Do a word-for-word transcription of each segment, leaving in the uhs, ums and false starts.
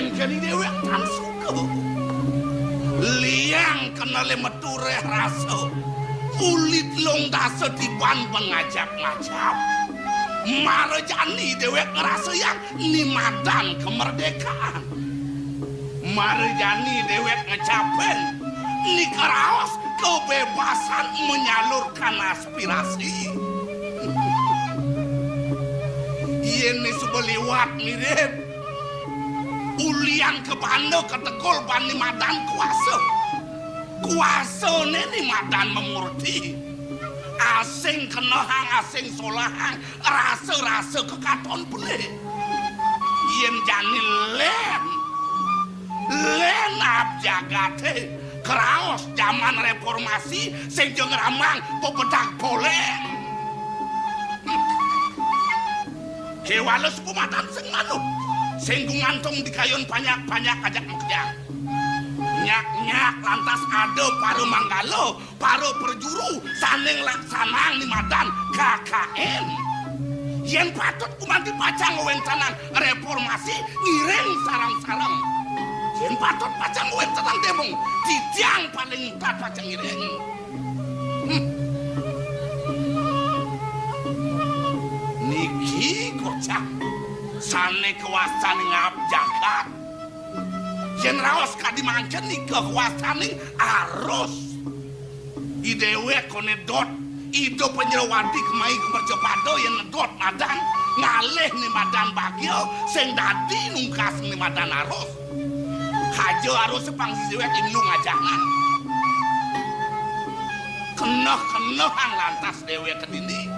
Keni déwék tan suka. Liang kena le metu réh rasa. Ulit long dasa tiban mangajap-ngajap. Mara jani déwék ngrasayang ni madan kemerdekaan. Mara jani déwék ngecapin ni keraos kebebasan menyalurkan aspirasi. Yén né suba liwat mirib, ulian ka banda kategul ban ni madan kuasa. Kuasané ni madan mamurti. Asing kenehang, asing solahang, rasa-rasa kekaton pelih. Yén jani lén, lén ab jagaté, keraos jaman reformasi, sing ja ngramang pepedag poléng. Kéwala suku madan sing manut, sing gumantung di kayun panjak-panjak ajak makejang. Nyak-nyak lantas ada para manggala, para prajuru sané nglaksanang ni madan K K N. Yén patut gumanti pacang ngwéntenang reformasi, ngiring sareng-sareng. Yén patut pacang ngwéntenang demo, titiang paling ungkat pacang ngiring. Hmm. Niki kocap sané kawastanin ngab jagat. Yén raos kadi mangkin nika kawastaning arus. I déwék koné dot, ida Panjrawadi kemai ka mercapada yén dot madan, ngalih ni madan bagia, sing dadi nungkas ni madan arus. Kaja arus pang si déwék imlung ajangan. Keneh-kenehang lantas déwék kedini.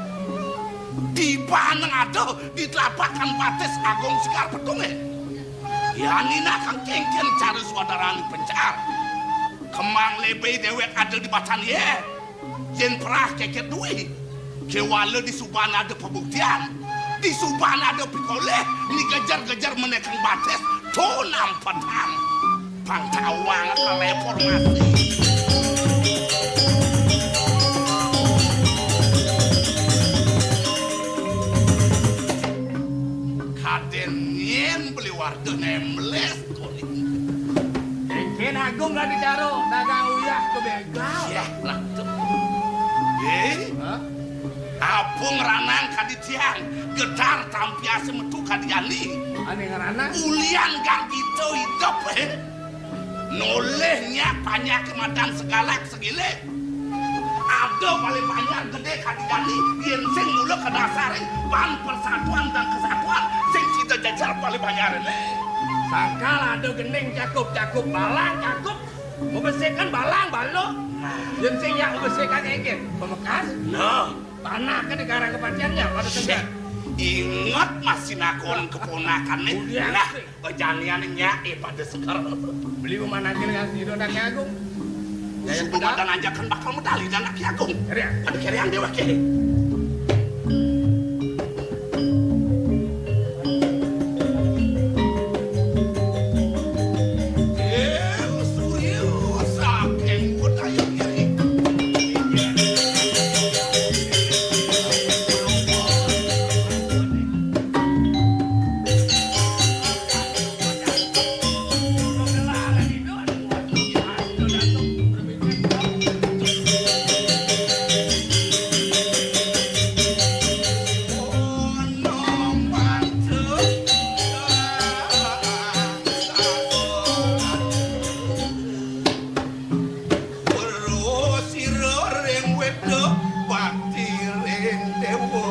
Tiban ada di telapakan batis Agung Sekar Petungé. Yan nina kang kéngkén cara suadarané pencar. Kemang lebih déwék ada di batan yé. Yén perah kékét duwé. Kéwala di suban ada pabuktian. Di suban ada pikolih. Ni gejer-gejer menékang batis. To nampetang. Pang tawang ka reformasi. Kadén nyén beli warga nembles. Kén Agung kadi caro dagang uyah ka bégal. Yah, ratu. Yé. Hah? Apa ngranang kadi tiang, gedar tampiasé metu kadi jani. Ané ngranang? Ulian gang kita idup, eh. Nolih nyak panjak madan segalak segilik. Ada paling banyak gedé kadi jani, yén sing mula kadasarin pan persatuan dan kesatuan, sing sida jejer paling banyak né. Sangkal ada gending cakup, cakup balang, cakup. Membersihkan balang, baluk. Yén sing yak membersihkan engkén. Pemekas? Nah. Tanah kan dikarang kepatiannya pada Seh, segar. Inget masih nakon keponakan né. Udah, nah, sih. Janian nyak, eh, pada seger. Beli memanangkil ngasih dodang Agung. Suku madan anjakan bakal medali dan Aki Agung. Kerian. Pada kerian déwék, eh. Eh, suyu saking budaya kiri. Weruh sira ring weda bakti ring déwa.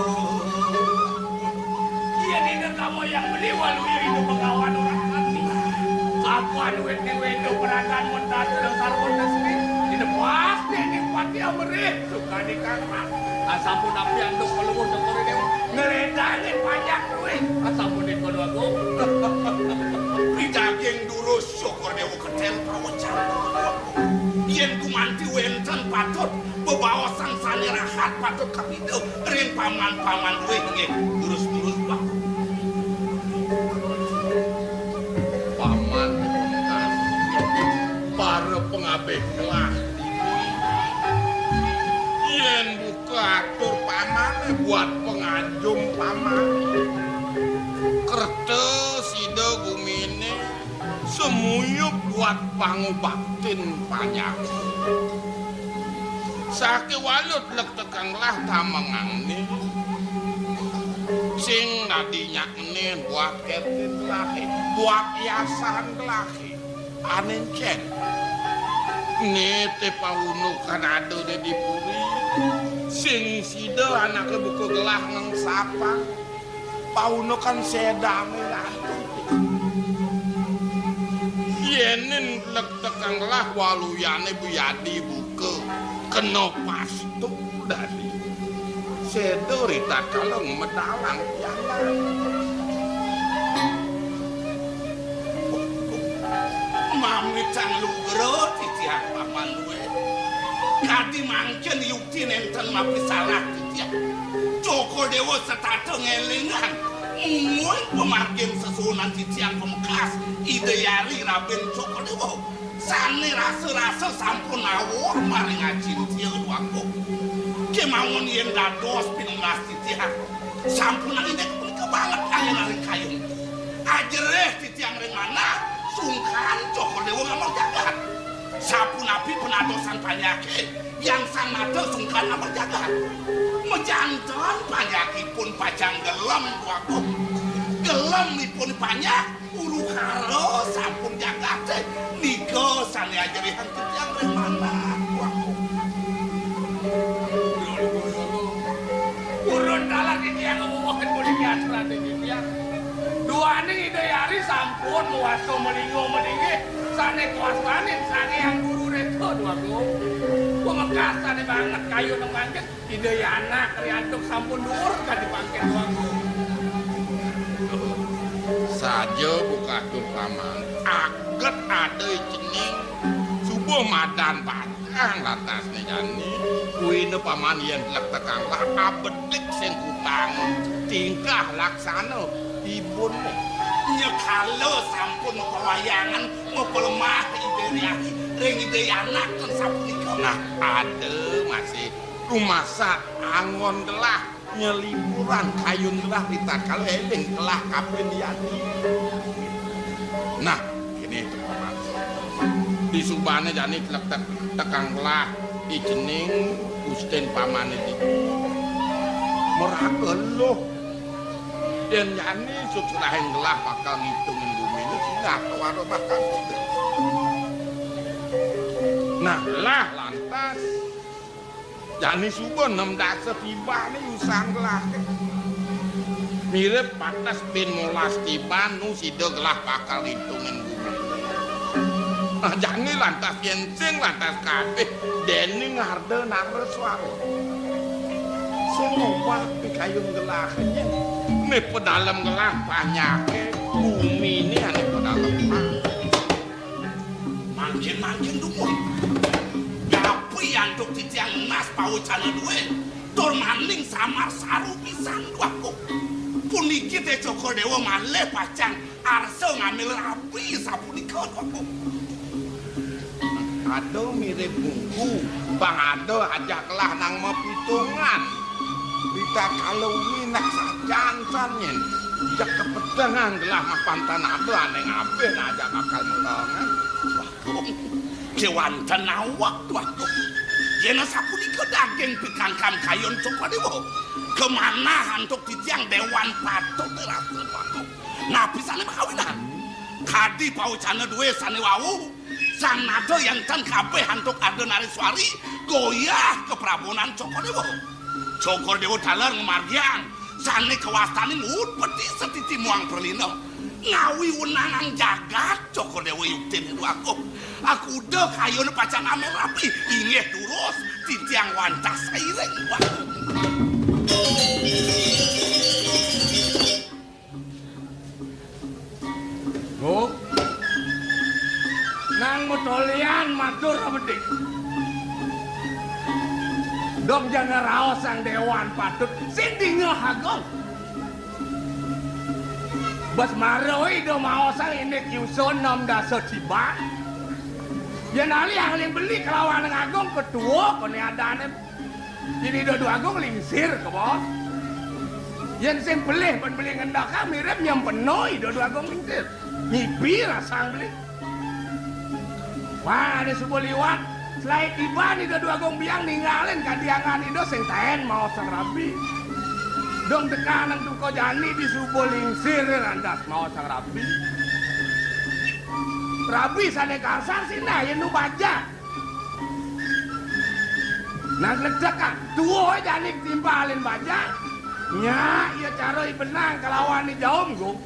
Yén Ida kamu yang beli waluya Ida Bengawan orang mati. Kapan wit ning weda peragan mun tatra sarwa tresni. Ida pasti ning pati amerih. Sukani kang rak. Asampun api anduk peluwuh cokor déwa. Ngledangin panjak duit. Asampun ning kono agung. Pidaging durus. Syukur Déwa Ketén prawecan. Yén gumanti wénten patut bebaosan sané rahat patut kapida ring paman-paman luwih nggih durus-durus Pak. Paman Pamungkas, para pangabih ngelah dini. Yén buka atur pamané buat panganjum paman. Kerta sida guminé Muyub buat pangubaktin panyakit. Sakéwala tlektekang lah tamengangné, sing dadi nyakné buat kertin gelahé, buat hiasan gelahé. Ané encén. Né té paunukan ada di puri. Sing sida anaké buka gelah ngengsapang. Paunukan sédané ratu. Yénin tlektekang lah waluyané bu yadi buka. Kena pastu dadi. Séda ritatkala ngemedalang pianak. Mamitang lugra titiang Paman dué. Kadi mangkin yukti nénten mapisalah titiang. Cokor Déwa setata ngélingang. Mungguing pamargin sesuunan titiang pamekas Ida Hyang Rabin Cokor Déwa. Sané rasa-rasa sampun nawor maring acintia duaku. Kémaon yén dados pinunas titiang, sampunang indik punika banget anggenaning kayun. Ajerih titiang ring manah, sungkan Cokor Déwa ngamel jagat. Sapunapi penadosan panjaké, yang sang mata sungkan ngamel jagat. Majanten panjakipun pacang gelem duaku. Gelem ipun panjak, Urukara sampun jagaté, nika sané ajerihan titiang ring manah, Waku. Purun taler titiang ngomongin puniki asrane titiang. Duaning Ida Hyang sampun mawasta malingga malinggih sané kawastanin Sang Hyang Guru Reka, Waku. Pamekas sané banget kayun mangkin. Ida Hyang riantuk sampun duur kadi pangkén Waku. Saja buka tur paman, aget ada i cening, subuh madan pacang lantasné jani, kuina paman yén tlektekang lah abedik sing kutang tingkah laksana ibunné. Nyekala sampun mapawayangan, mapalemah Ida Hyang ring Ida Hyang ten sapunika. Nah, ada masih rumasat anggon gelah nyeliburan kayun gelah ritatkala éling gelah kapin yadi. Nah, kéné to paman. Disubané jani tlektek tekang gelah i cening gustin pamané di meraga luh. Yén jani suksrahing gelah bakal ngitungin guminé sinah wara bakal. Nah, gelah lantas jani suba nem dasa tibané usang gelah. Mirib pates bin molas tiban nu sida gelah bakal ngitungin guminé. Nah, jani lantas yén sing lantas kabéh déning ngarda nangreswara. Sing ngobah pikayun gelahé. Né pedalem gelah panjaké guminé ané pedalem. Mangkin-mangkin dumun. Napi antuk titiang nunas pawecana dué, tur maning samar saru pisan duaku. Puniki té Cokor Déwa malih pacang arsa ngambil rabi sapunika duaku. Ada mirib mungku, bang ada ajak lah nang mapitungan. Ritatkala wengi nak sajan san nyén. Jak kepetengan gelah mapan tan ada ané ngabih nah ajak bakal mentongan. Wagung, kéwanten awak duaku. Yén sapunika daging pikangkam kayun Cokor Déwa. Kemanah antuk titiang déwan patut rasa duaku. Napi sané makawinan? Kadi pawecana dué sané wau, sang nada yén tan kabéh antuk Ardanareswari goyah kaprabonan Cokor Déwa. Cokor Déwa taler ngamargiang sané kawastanin utpeti setiti muang pralina. Ngawi wenangang jagat Cokor Déwa yuktin duaku. Akuda kayun pacang amel rabi, inggih durus titiang wantah sairing duaku. Gong. Nang matolian matur abedik. Dong jana raos sang déwan patut sing dingeh agung. Bas mara oi do maosang indik yusun enam dasa tiban. Yén alih angling beli kelawan agung ketua koné adané. Yén Ida Dwagung lingsir, kebos. Yén sing pelih ban beli ngendakang mirip nyempena Ida Dwagung lingsir. Ngipi rasang beli. Wah, ada suba liwat. Selaé tiban Ida Dwagung Biang ninggalin kadiangan Ida sing taén maosang rabi. Dong tekanang duka jani di suba lingsir lantas maosang rabi. Rabi sané kasar sinah yén nu bajang. Nah, gledekan, tua jani timpalin bajang. Nya, ia cara I Benang kalawan I Jaum, Gung.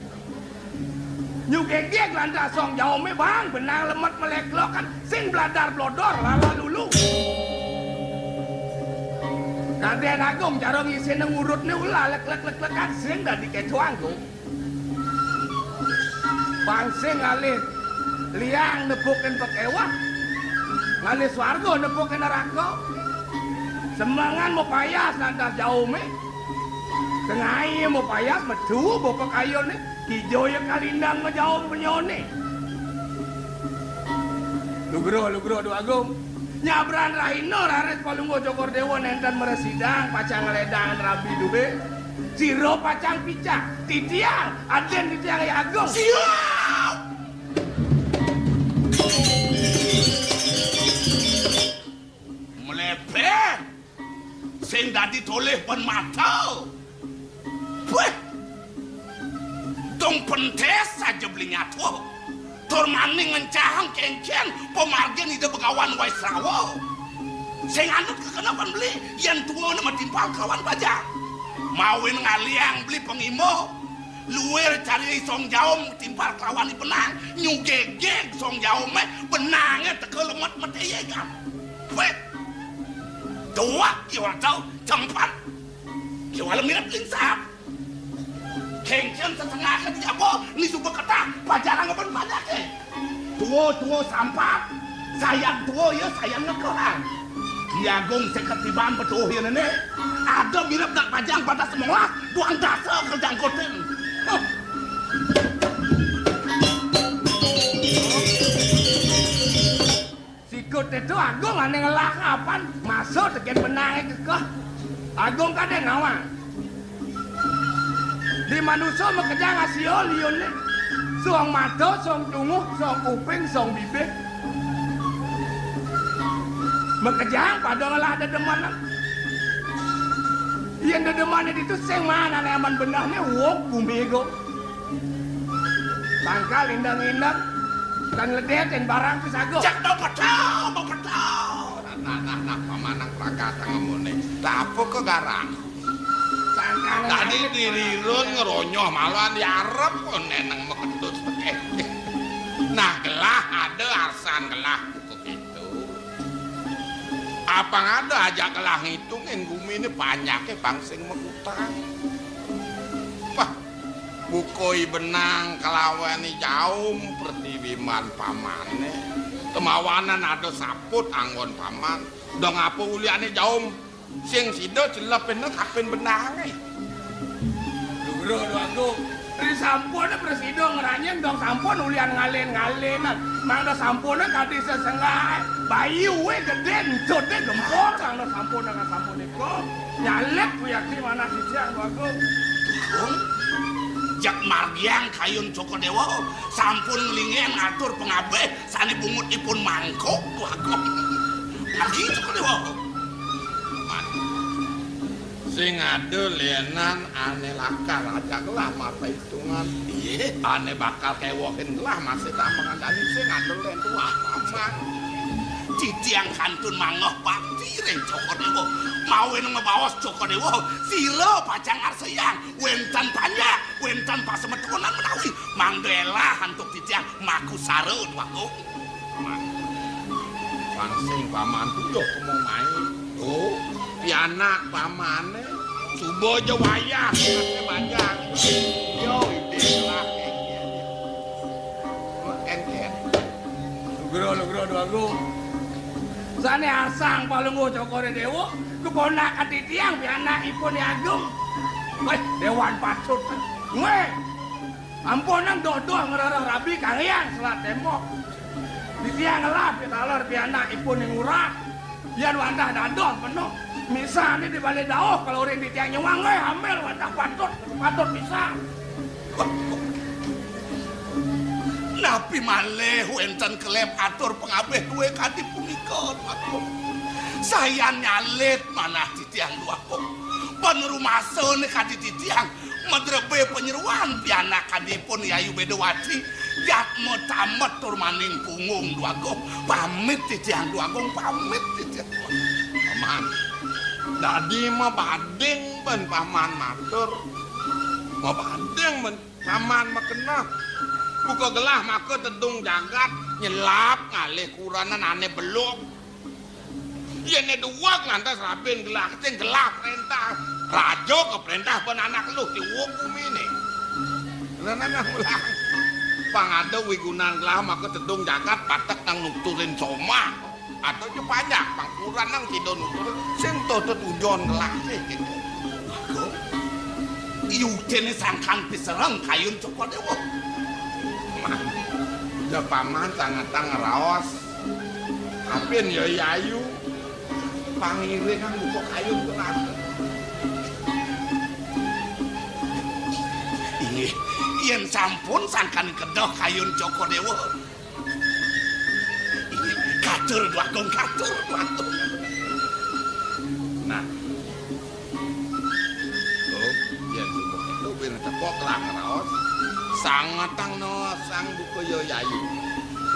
Nyugegeg lantas Song Jaume bang, Benang lemet meleklokan, sing bladar blodor, lala lulu. Kadén Agung cara ngisina ngurutné ulah lek-lek-lek-lekan, sing dadi kecoan, Gung. Bang sing ngalih liang nepukin pakéweh, ngalih swarga nepukin neraka. Semengan mapayas lantas Jaume. Tengai mapayas metu bapa kayuné, kijo ya kalindang majaum penyoné. Lugra, lugra, Dwagung. Nyabran rahina raris Palungguh Cokor Déwa nénten mrasidang pacang ngledang rabi duwé. Sira pacang picah. Titiang, adin titiang, Hyang Agung. Siap! Mlebet. Sing dadi tolih ban mata. Wéh! Dong pentes saja beli nyatu. Tur mani ngencahang kéngkén pamargin Ida Begawan Waisrawa. Sing anut kekenepan beli, yén tuana matimpal kelawan bajang. Mawin ngaliang beli pangima. Luir cari Song Jaum timpal kelawan I Benang, nyugegeg Song Jaume, Benangé teka lemet metéyé gam. Wéh! Tuak kiwal tau cempat. Kiwal mirip lingsap. Kéngkén setengah ke jaba, ni suba ketah, pajarang ban banyaké. Tua-tua sampat, sayan tua ya sayan ngekehang. Ki Agung seket tiban betuh ya nené. Ada mirip nak pajang pada semolah, duang dasa ke jangkutin. Huh. Sikut itu Agung ané ngelah apan, masa tekén Benangé kekeh. Agung kadén nawang. Di manusa makejang asia liunné. Song mata, song tunguh, song kuping, song bibih. Makejang pada ngelah dedemenan. Yén dedemene ditu sing maan ané aman benehné, wong bumi go. Tangkal indeng-indeng, kan ledetin barang pisaga. Cek bapeda, bapeda. Nah, nah, nah, pamanang prakata ngemone. Lah apa ke garang? Tadi dirirun ngeronyoh malah diarep kok neneng mekedut tekeh. Nah, gelah ada arsan gelah buka gitu. Apang ada ajak gelah ngitungin gumine panjake bang sing mekutang. Wah, bukoi benang kelawan jaum pertiwi man pamane. Kemawanan ada saput anggon paman. Dong apa uliane jaum sing sida celepin kapin benange. Lho, Guru, lho, Agung. Ri sampun presida ngranyeng dong sampun ulian ngalen-ngalenan. Mangda sampun kadi sesenggae. Bayuwe gedhe, encude gempor, mangda sampun dengan sampun iku. Nyalip kuyakti manah sisiang, lho, Agung. Agung, jak margiang kayun Cokor Dewa, sampun nglingen ngatur pengabeh sane bungut ipun mangkok, lho, Agung. Margi Cokor Dewa. Sing ada lenan ane lakar ajaklah mata hitungan. Iye. Ane bakal kewohin lah masih tak mengandani sing ada len tuah aman. Titiang kantun mangoh bakti ring Cokor Dewa. Mawin ngebaos Cokor Dewa, sira pacang ngarsayang. Wenten panjak, wenten pasemetonan menawi. Mangda elah antuk titiang makusara, Dwagung. Paman. Pansing paman tujuh kemo main. Oh, pianak pamane. Suba ja wayah anake bajang. Yo, ide lah. Ken, ken. Lugro, lugro, Dwagung. Sane asang Palungguh Cokore Dewa, keponakan titiang pianak ipun Agung. Weh, dewan patut. Weh. Ampunang doh-doh ngrereh rabi kang hyang selat tembok. Titiang ngelah pitaler pianak ipun ing urah. Yan wantah dadoh penuh. Misane di bale dauh kalau ring titiang nyuang, eh, ambil wantah patut, patut bisa. Napi malih wénten kelem atur pangabih dué kadi punika, Dwagung? Sayan nyalit manah titiang, Dwagung. Pan rumasane kadi titiang madrebé panyeroan pianak kadipun Yayu Bedawati, yatma tamet tur maning punggung, Dwagung. Pamit titiang, Dwagung, pamit titiang. Paman, dadi mabading ben paman matur. Mabading ben paman makeneh. Buka gelah maka tedung jagat, nyelap ngalih kurenan ane beluk. Yene duweg lantas rabin gelah, sing gelah prentah. Raja keprentah ben anak luh tiwuk gumine. Lan anak mulang. Pang ada wigunan gelah maka tedung jagat, patek nang nuturin somah. Atau ja panjak, pang kurenan nang sida nuturin, sing to tetujon gelah sih gitu. Agung, yudene sangkan pisereng kayun Cokodewa. Man, da paman sangetang raos. Apin ya Yayu. Pangiring kan buka kayun gelah. Inggih, yen sampun sangkan kedah kayun Cokodewa. Inggih, katur, Dwagung, katur, Dwagung. Nah. Oh, yen subuh itu ben tepok lah ngeraos. Sangetang no sang buka ya Yayu.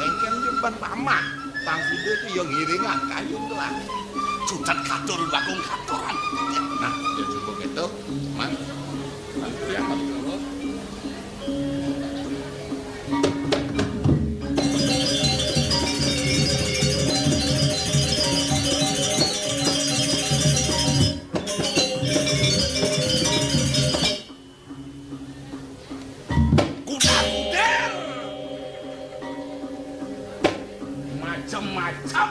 Engken jemban paman. Pang sida itu ya ngiringan kayun gelah. Sutan katur, Dwagung, katuran. Nah, yen subuh itu, Man. Man, ya, Man. Kuda-kuder. Macem-macem.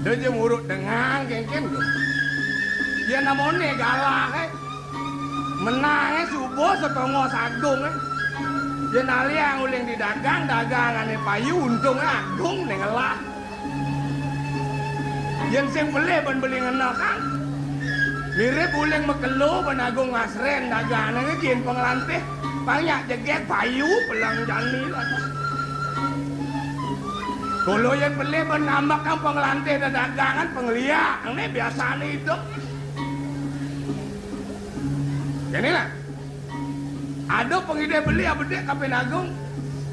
Dia je murut dengan kengken tu. Dia namone galah, eh. Menange subuh setengah sagung, eh. Dia naliang uling di dagang, dagang ane payu, untung agung ning ngelah. Yen sing pelih ben beli ngenekang. Mirip uling makelo ben agung ngasren dagane ngejin pengelantih. Banyak jegeg payu pelang jani lah. Kula yen pelih ben ngambekang pengelantih dedagangan pengliak, ne biasane idup. Kene lah. Ada pengidih beli abedik kapin agung.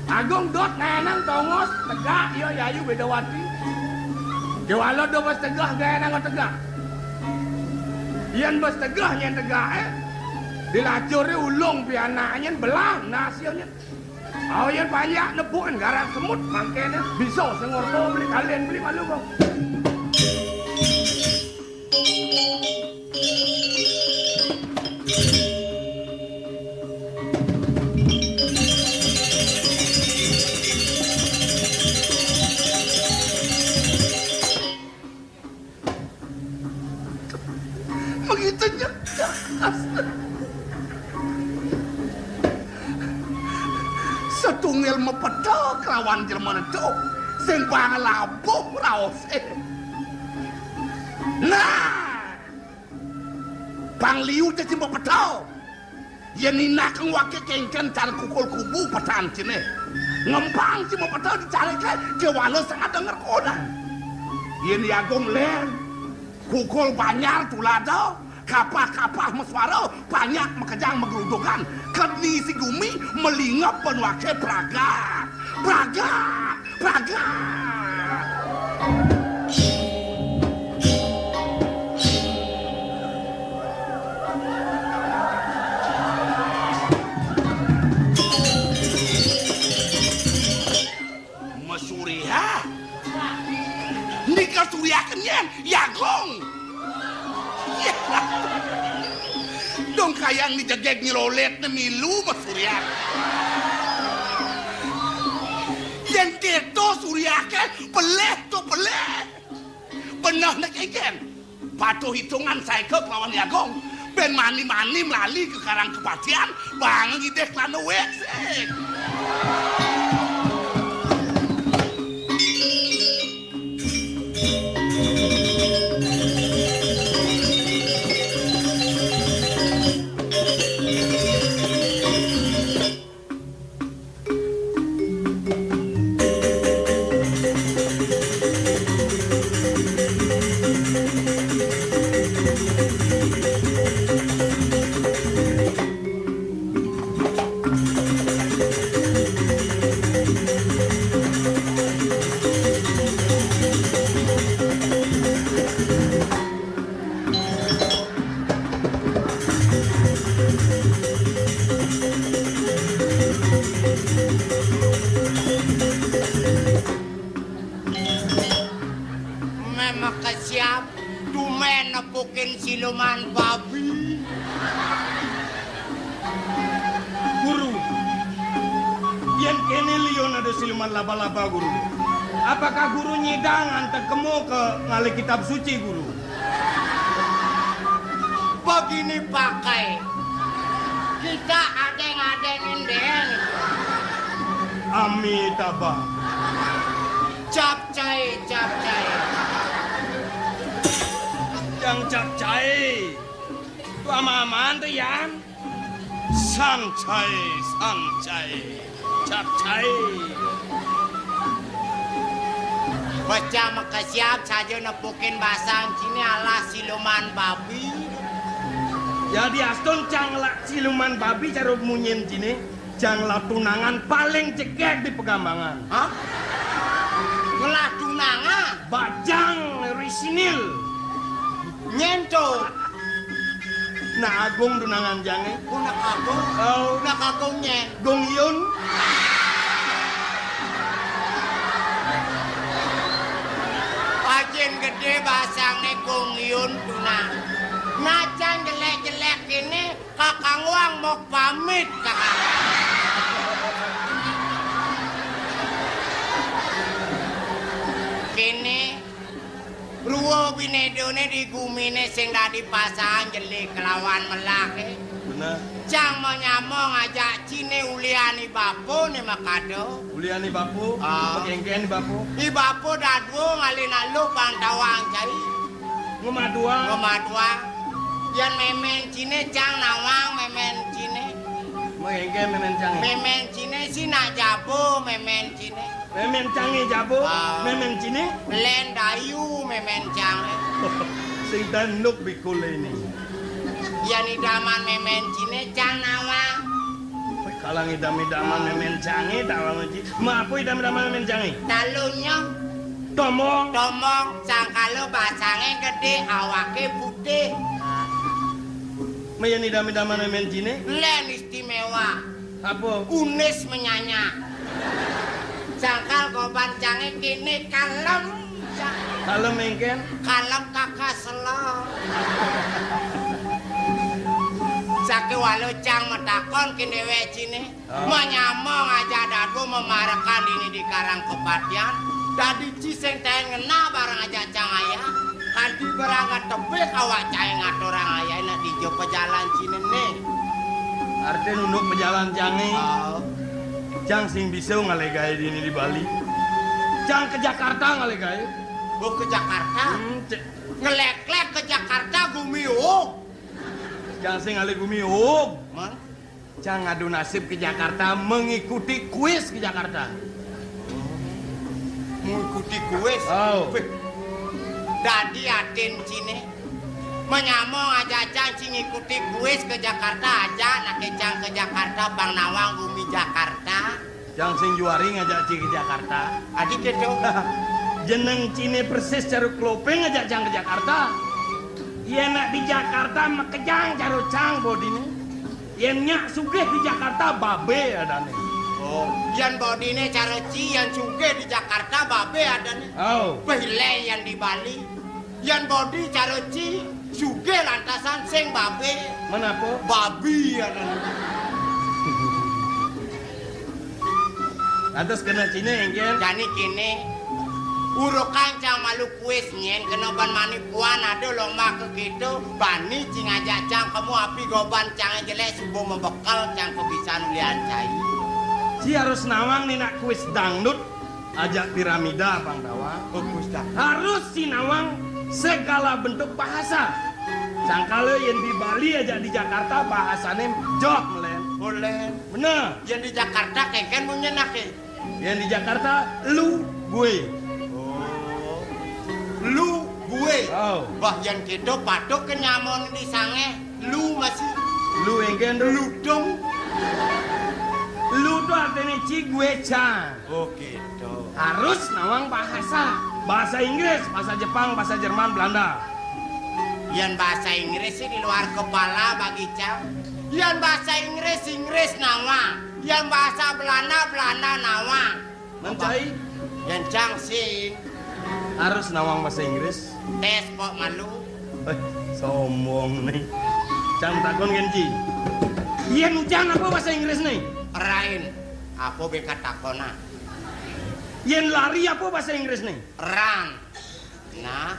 Agung dot neneng tongos tegak ya Yayu Bedawati. Jawala do bes tegah gae nang tegak. Yen bes tegah nyen tegak, eh. Dilacure ulung pianak nyen belah nasio nyen. Au yen panjak nepukin garang semut mangkene bisa sengorto beli kalian beli malu kok. Begitu nyegas. Setunggal mepeta kelawan jelema netu sing pangelabuh raose. Nah, pangliu te sing mepeta. Yen inakang wake kengken cara kukul kubu petan cine. Ngempang sing mepeta dicalike kewala sangat denger kodang. Yen Yagung len, kukul banjar tulada, kapah-kapah meswara, banyak makejang magrudugan. Kedni si gumi melingep penuake pragat. Pragat! Pragat! Mesuriah. Nika suriaken yen, Yagung. Ya. Dong kayang ni jegeg nyelolet ne milu mesuriah. Yen keto suriake, peleh to peleh. Beneh nek egen. Patuh hitungan saeka kelawan Yagung. Ben mani-mani melali ke karang kepatian, bang ngidih kelana wek sik. Siap, tumén nepukin siluman babi. Guru, yén kéné liun ada siluman laba-laba, Guru. Apakah Guru nyidang antek kemu ka ngalih kitab suci, Guru? Begini pakai. Kita adéng-adéngin dén. Amitabha. Capcay, capcay. Yang capcay. Tu ama-amaan tu, Yan? Sancay, sancay. Capcay. Bocah makesiab saja nepukin basang ciné alah siluman babi. Jadi astun cang ngelah siluman babi cara munyin ciné, cang ngelah tunangan paling jegég di Pegambangan. Hah? Ngelah tunangan? Bajang risinil. Nyén to? Nak Agung tunangan cangé. Oh, Nak Agung. Oh. Nak Agung nyén? Gung Yun. Ajin gedé basangné Gung Yun tunang. Najan jelék-jelék kéné, Kakang Wang mau pamit, Kakang. Kéné, rua binédané di guminé sing dadi pasangan jelé kelawan melahé. Bener. Cang manyama ngajak ciné ulian i bapa né makada. Ulian i bapa? Ah. Makéngkén i bapa? I bapa dadua ngalih nak luh pang tawang cai. Ngemaduang. Ngemaduang. Yan mémén ciné cang nawang mémén ciné. Makéngkén mémén cangé? Mémén ciné sih nak jaba mémén ciné. Mémén cangé jaba, ah, mémén ciné? Lén dayu mémén cangé. Sing tanduk bikul ini. Yan idaman mémén ciné cang nawang. Wéh, kalang idam-idaman mémén cangé tawang ci. Mapa idam-idaman mémén cangé? Talunnya. Tomong. Tomong, sangkala basangé gedé, awaké putih. Mén idam-idaman mémén ciné? Lén istiméwa. Apa? Unis menyanya. Sangkal goban cangé kéné kalem. Kalem éngkén? Kalem kaka sela. Sakéwala cang matakon kén déwék ciné. Ah. Manyama ngajak dadua mamarekan dini di Karang Kepatian, dadi ci sing taén ngenah bareng ajak cang ayah, kanti barang tebih awak cai ngaturang ayah nak dija pajalan ciné né. Artin unduk pajalan cangé. Ah. Cang sing bisa ngalih gaé dini di Bali. Cang ka Jakarta ngalih gaé. Oh, ka Jakarta? Hmm, cé-, ngelék-lék ka Jakarta gumi uug. Cang sing ngalih gumi uug. Hah? Cang ngadu nasib ka Jakarta, mengikuti kuis ka Jakarta. Mengikuti kuis? Oh. Wéh. Dadi atin ciné. Manyama ngajak cang ci ngikuti kuis ka Jakarta, ajak naké cang ka Jakarta, pang nawang gumi Jakarta. Cang sing juari ngajak ci ka Jakarta. Adi kéto. Jeneng ciné persis cara kloping ngajak cang ka Jakarta. Yén nak di Jakarta makejang cara cang bodiné. Yén nyak sugih di Jakarta, babé adané. Oh, yan bodiné cara ci, yan sugih di Jakarta, babé adané. Oh. Béh, lé yan di Bali. Yan bodi cara ci, sugih lantasan sing babé. Mén apa? Babi adané. Lantas kena ciné, éngkén? Jani kéné, urukan cang malu kuis nyén, kena ban mani puan ada lomba ka kéto, bani ci ngajak cang kemu api goban cangé jelék suba mabekel cang kabisan ulian cai. Ci harus nawang né nak kuis dangdut, ajak piramida pang tawang. Oh, kuis dangdut. Harus ci nawang segala bentuk bahasa. Sangkala yén di Bali ajak di Jakarta bahasané joh, lén. Oh, lén. Bener. Yén di Jakarta kéngkén munyin naké? Yén di Jakarta, lu, gue. Oh. Lu, gue. Oh. Bah, yén kéto patut ké nyamané di sangéh. Lu masih. Lu éngkén to? Lutung. Lu to artiné ci, gue cang. Oh, kéto. Harus nawang bahasa. Bahasa Inggris, bahasa Jepang, bahasa Jerman, Belanda. Yén bahasa Inggris sih di luar kepala bagi cang. Yén bahasa Inggris, Inggris nawang. Yén bahasa Belanda, Belanda nawang. Mén cai? Yén cang sing. Harus nawang bahasa Inggris. Tes kok malu. Eh, sombong né. Cang takon kén, Ci. Yén ujan apa basa Inggrisné? Rain. Apa bé katakonan? Yén lari apa basa Inggrisné? Run. Nah.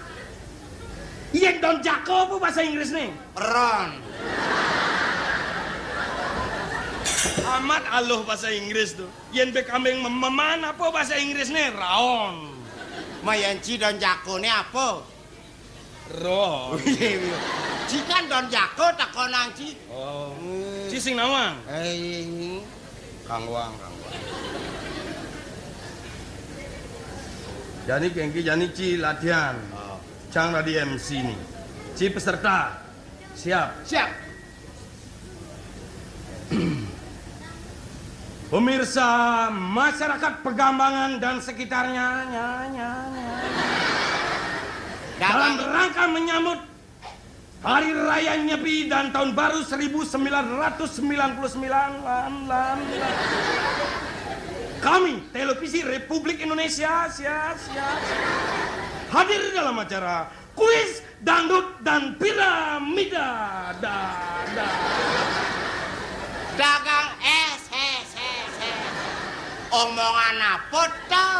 Yén don jako apa basa Inggrisné? Ron. Amat aluh basa Inggris to. Yén bé kambing mem-, meman apa basa Inggrisné? Raon. Mayan Ci don jakoné apa? Ron. Ci kan don jako takonan Ci. Oh. Hmm. Ci sing nawang. Eh, kanggoang, kanggoang. Jani kéngkén, jani Ci latihan. Oh. Cang dadi M C né. Ci peserta. Siap. Siap. Pemirsa, masyarakat Pegambangan dan sekitarnya, nya, nya, nya. Dalam rangka menyambut Hari Raya Nyepi dan Tahun Baru seribu sembilan ratus sembilan puluh sembilan, lan, lan, lan. Kami, Televisi Republik Indonesia, sia, sia, sia, hadir dalam acara kuis dangdut dan piramida. Da, da. Dagang es, es, es, es. Omongan apa to?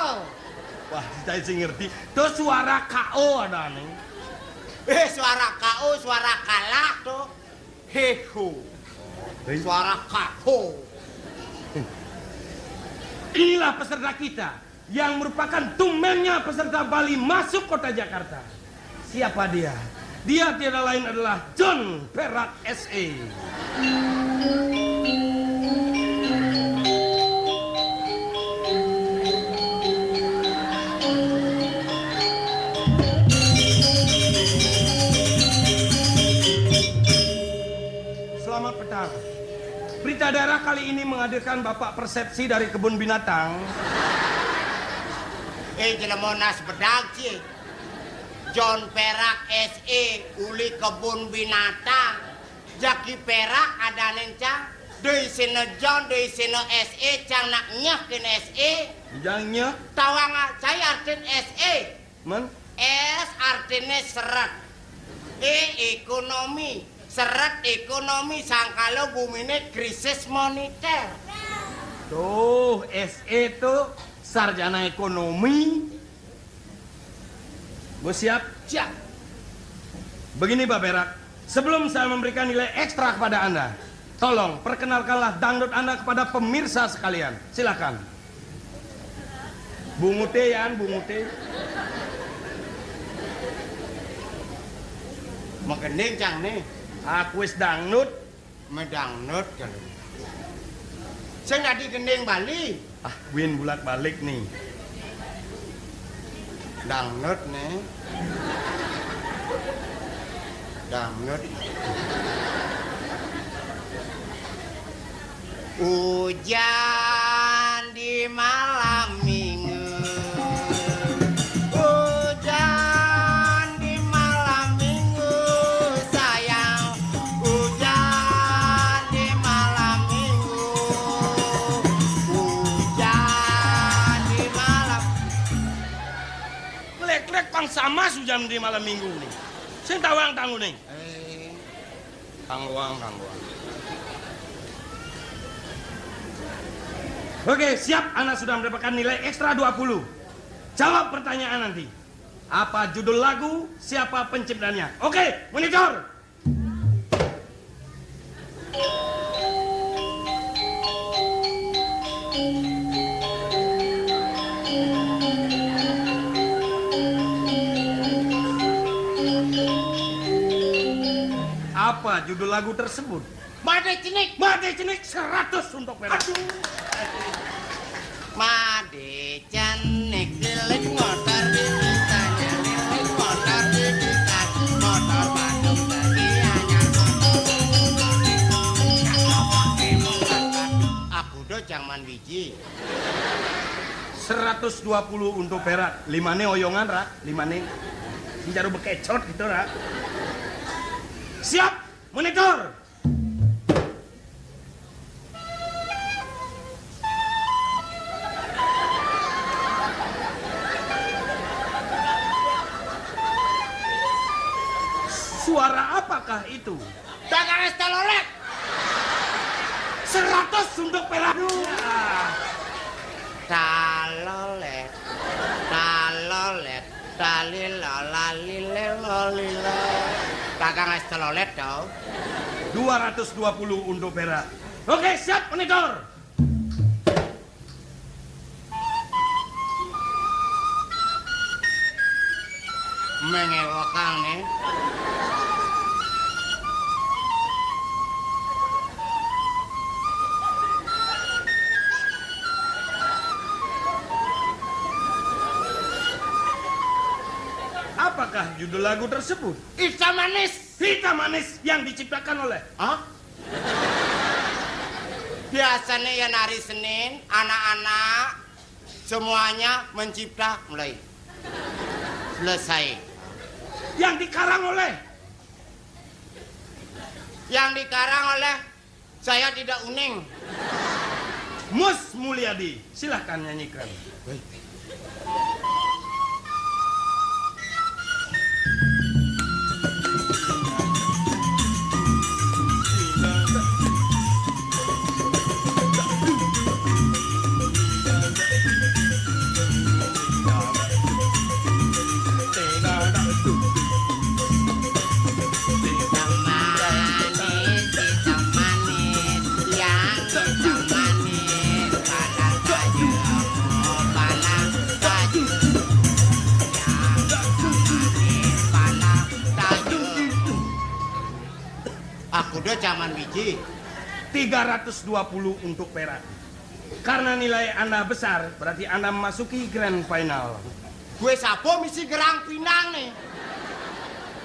Wah, saya sih ngerti. To suara K O adané. Eh, suara K O, suara kalah to. Heho. Hei. Suara K O. Inilah peserta kita yang merupakan tumbennya peserta Bali masuk kota Jakarta. Siapa dia? Dia tiada lain adalah John Perak S E. Selamat petang. Berita daerah kali ini menghadirkan Bapak Persepsi dari kebun binatang. Eh, jelema nas bedag, Ci. John Perak S E uli kebun binatang. Jaki Perak adané, Cang. Doi sina John, doi sina S E, Cang, nak nyeh kén S E. Jang nyeh. Tawang cai artin S E. Men? S artiné seret. E ékonomi. Seret ékonomi sangkala guminé krisis monéter. Tuh, S E tuh sarjana ékonomi. Bos siap? Siap. Begini, Pak Perak, sebelum saya memberikan nilai ekstra kepada Anda, tolong perkenalkanlah dangdut Anda kepada pemirsa sekalian. Silakan. Bunguté, Yan, bunguté. Magending, Cang, né. Aku wis dangdut. Mé dangdut kan. Sing dadi gending Bali. Ah, win bulak-balik né. Dangdut né. Dangdut. Ujan di malam minggu. Ujan di malam minggu, sayang. Ujan di malam minggu. Ujan di malam. Nglek-nglek pang samas ujan di malam minggu né. Sing tawang tangune. Eh. Kanggoang, kanggoang. Oke, siap. Anda sudah mendapatkan nilai ekstra dua puluh. Jawab pertanyaan nanti. Apa judul lagu? Siapa penciptanya? Oke, monitor. Apa judul lagu tersebut? Made Cenik. Made Cenik, seratus untuk Perak. Aduh. Made Cenik, lilit motor bibitane, lilit motor bibitane, motor Bandung tadi anyar. Aku do jangan biji. Seratus dua puluh untuk Perak. Limane oyongan, Rak. Limane. Sing jaro bekecot gitu, Rak. Siap, monitor. Suara apakah itu? Dagang es telolet. Seratus untuk perak. Ya. Talolet, talolet, talilo, lalile, lolilo. Dagang es telolet, dong. Dua ratus dua puluh untuk perak. Oke, siap, monitor. Mengewokan nih. Apakah judul lagu tersebut? Hitam manis. Hitam manis yang diciptakan oleh? Hah? Biasanya ya hari Senin, anak-anak semuanya mencipta mulai selesai. Yang dikarang oleh? Yang dikarang oleh saya tidak uning. Mus Mulyadi, silahkan nyanyikan. Aku do zaman biji. Tiga ratus dua puluh untuk perak. Karena nilai Anda besar, berarti Anda memasuki grand final. Gue sapa misi gerang pinang nih?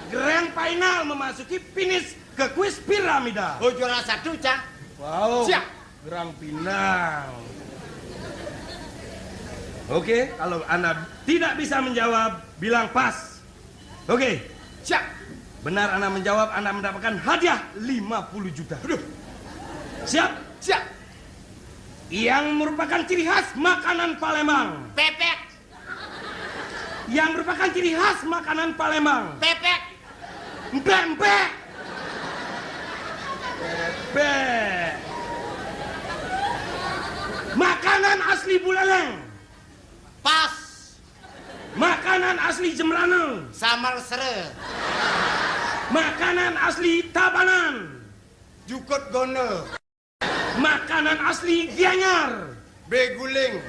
Grand final memasuki finish ke kuis piramida. Oh, juara satu, Cang. Wow. Siap. Gerang pinang. Oke, kalau Anda tidak bisa menjawab, bilang pas. Oke. Siap. Benar Anda menjawab, Anda mendapatkan hadiah lima puluh juta. Aduh. Siap. Siap. Yang merupakan ciri khas makanan Palembang. Pepek. Yang merupakan ciri khas makanan Palembang. Pepek. Empek-empek. Pepek. Makanan asli Buleleng. Pas. Makanan asli Jembrana. Samar sere. Makanan asli Tabanan. Jukut gono. Makanan asli Gianyar. Beguling.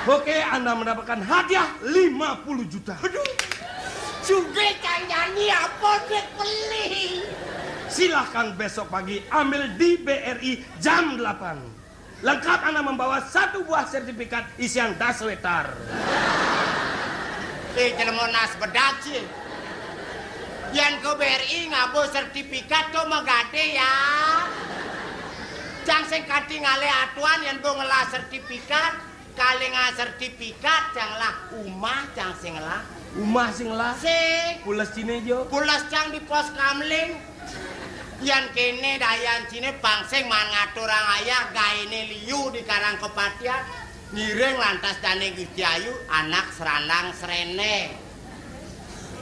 Oke, Anda mendapatkan hadiah lima puluh juta. Aduh. Suge kang nyanyi apa dek beli? Silahkan besok pagi ambil di B R I jam delapan. Lengkap Anda membawa satu buah sertifikat isian das wetar. Eh, jelema nas bedak sih. Yan ke B R I ngabo sertifikat to megade ya. Cang sing kanti ngalih atuan yan bo ngelah sertifikat, kali ngelah sertifikat cang lah umah cang sing ngelah. Umah sing ngelah? Sing. Pules cine jo? Pules cang di pos kamling. Yan kene dayan cine pang sing man ngaturang ayah gaene liu di karang kepatian. Ngiring lantas dane Gusti Ayu anak serandang srene.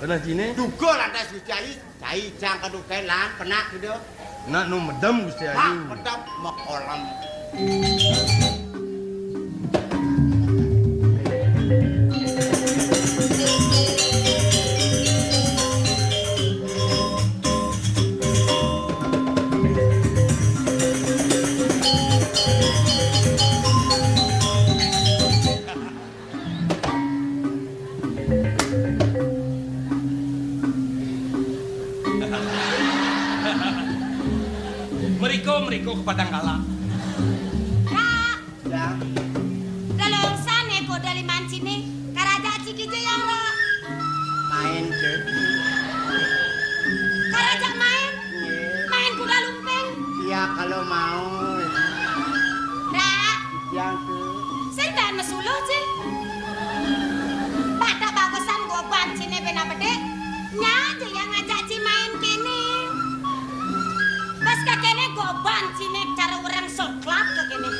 Bener cine? Duga lantas Gusti Ayu cai cang keduken lan penak gitu. Nak nu medem Gusti Ayu. Mak medem mekolem. Mriko, mriko kepadang kala. Ra. Ya. Delong sane kok dali mancine, karaja ciki je yang ra. Main ke. Karaja main? Iya. Main kuda lumping? Iya, kalau mau. Ra. Yang tuh. Sing daan mesuluh, Ci. Pada bagusan goban cine bena bedik. Nya aja yang ngajak Ci main kene. Pas ka kene goban cine cara orang coklat ka kene.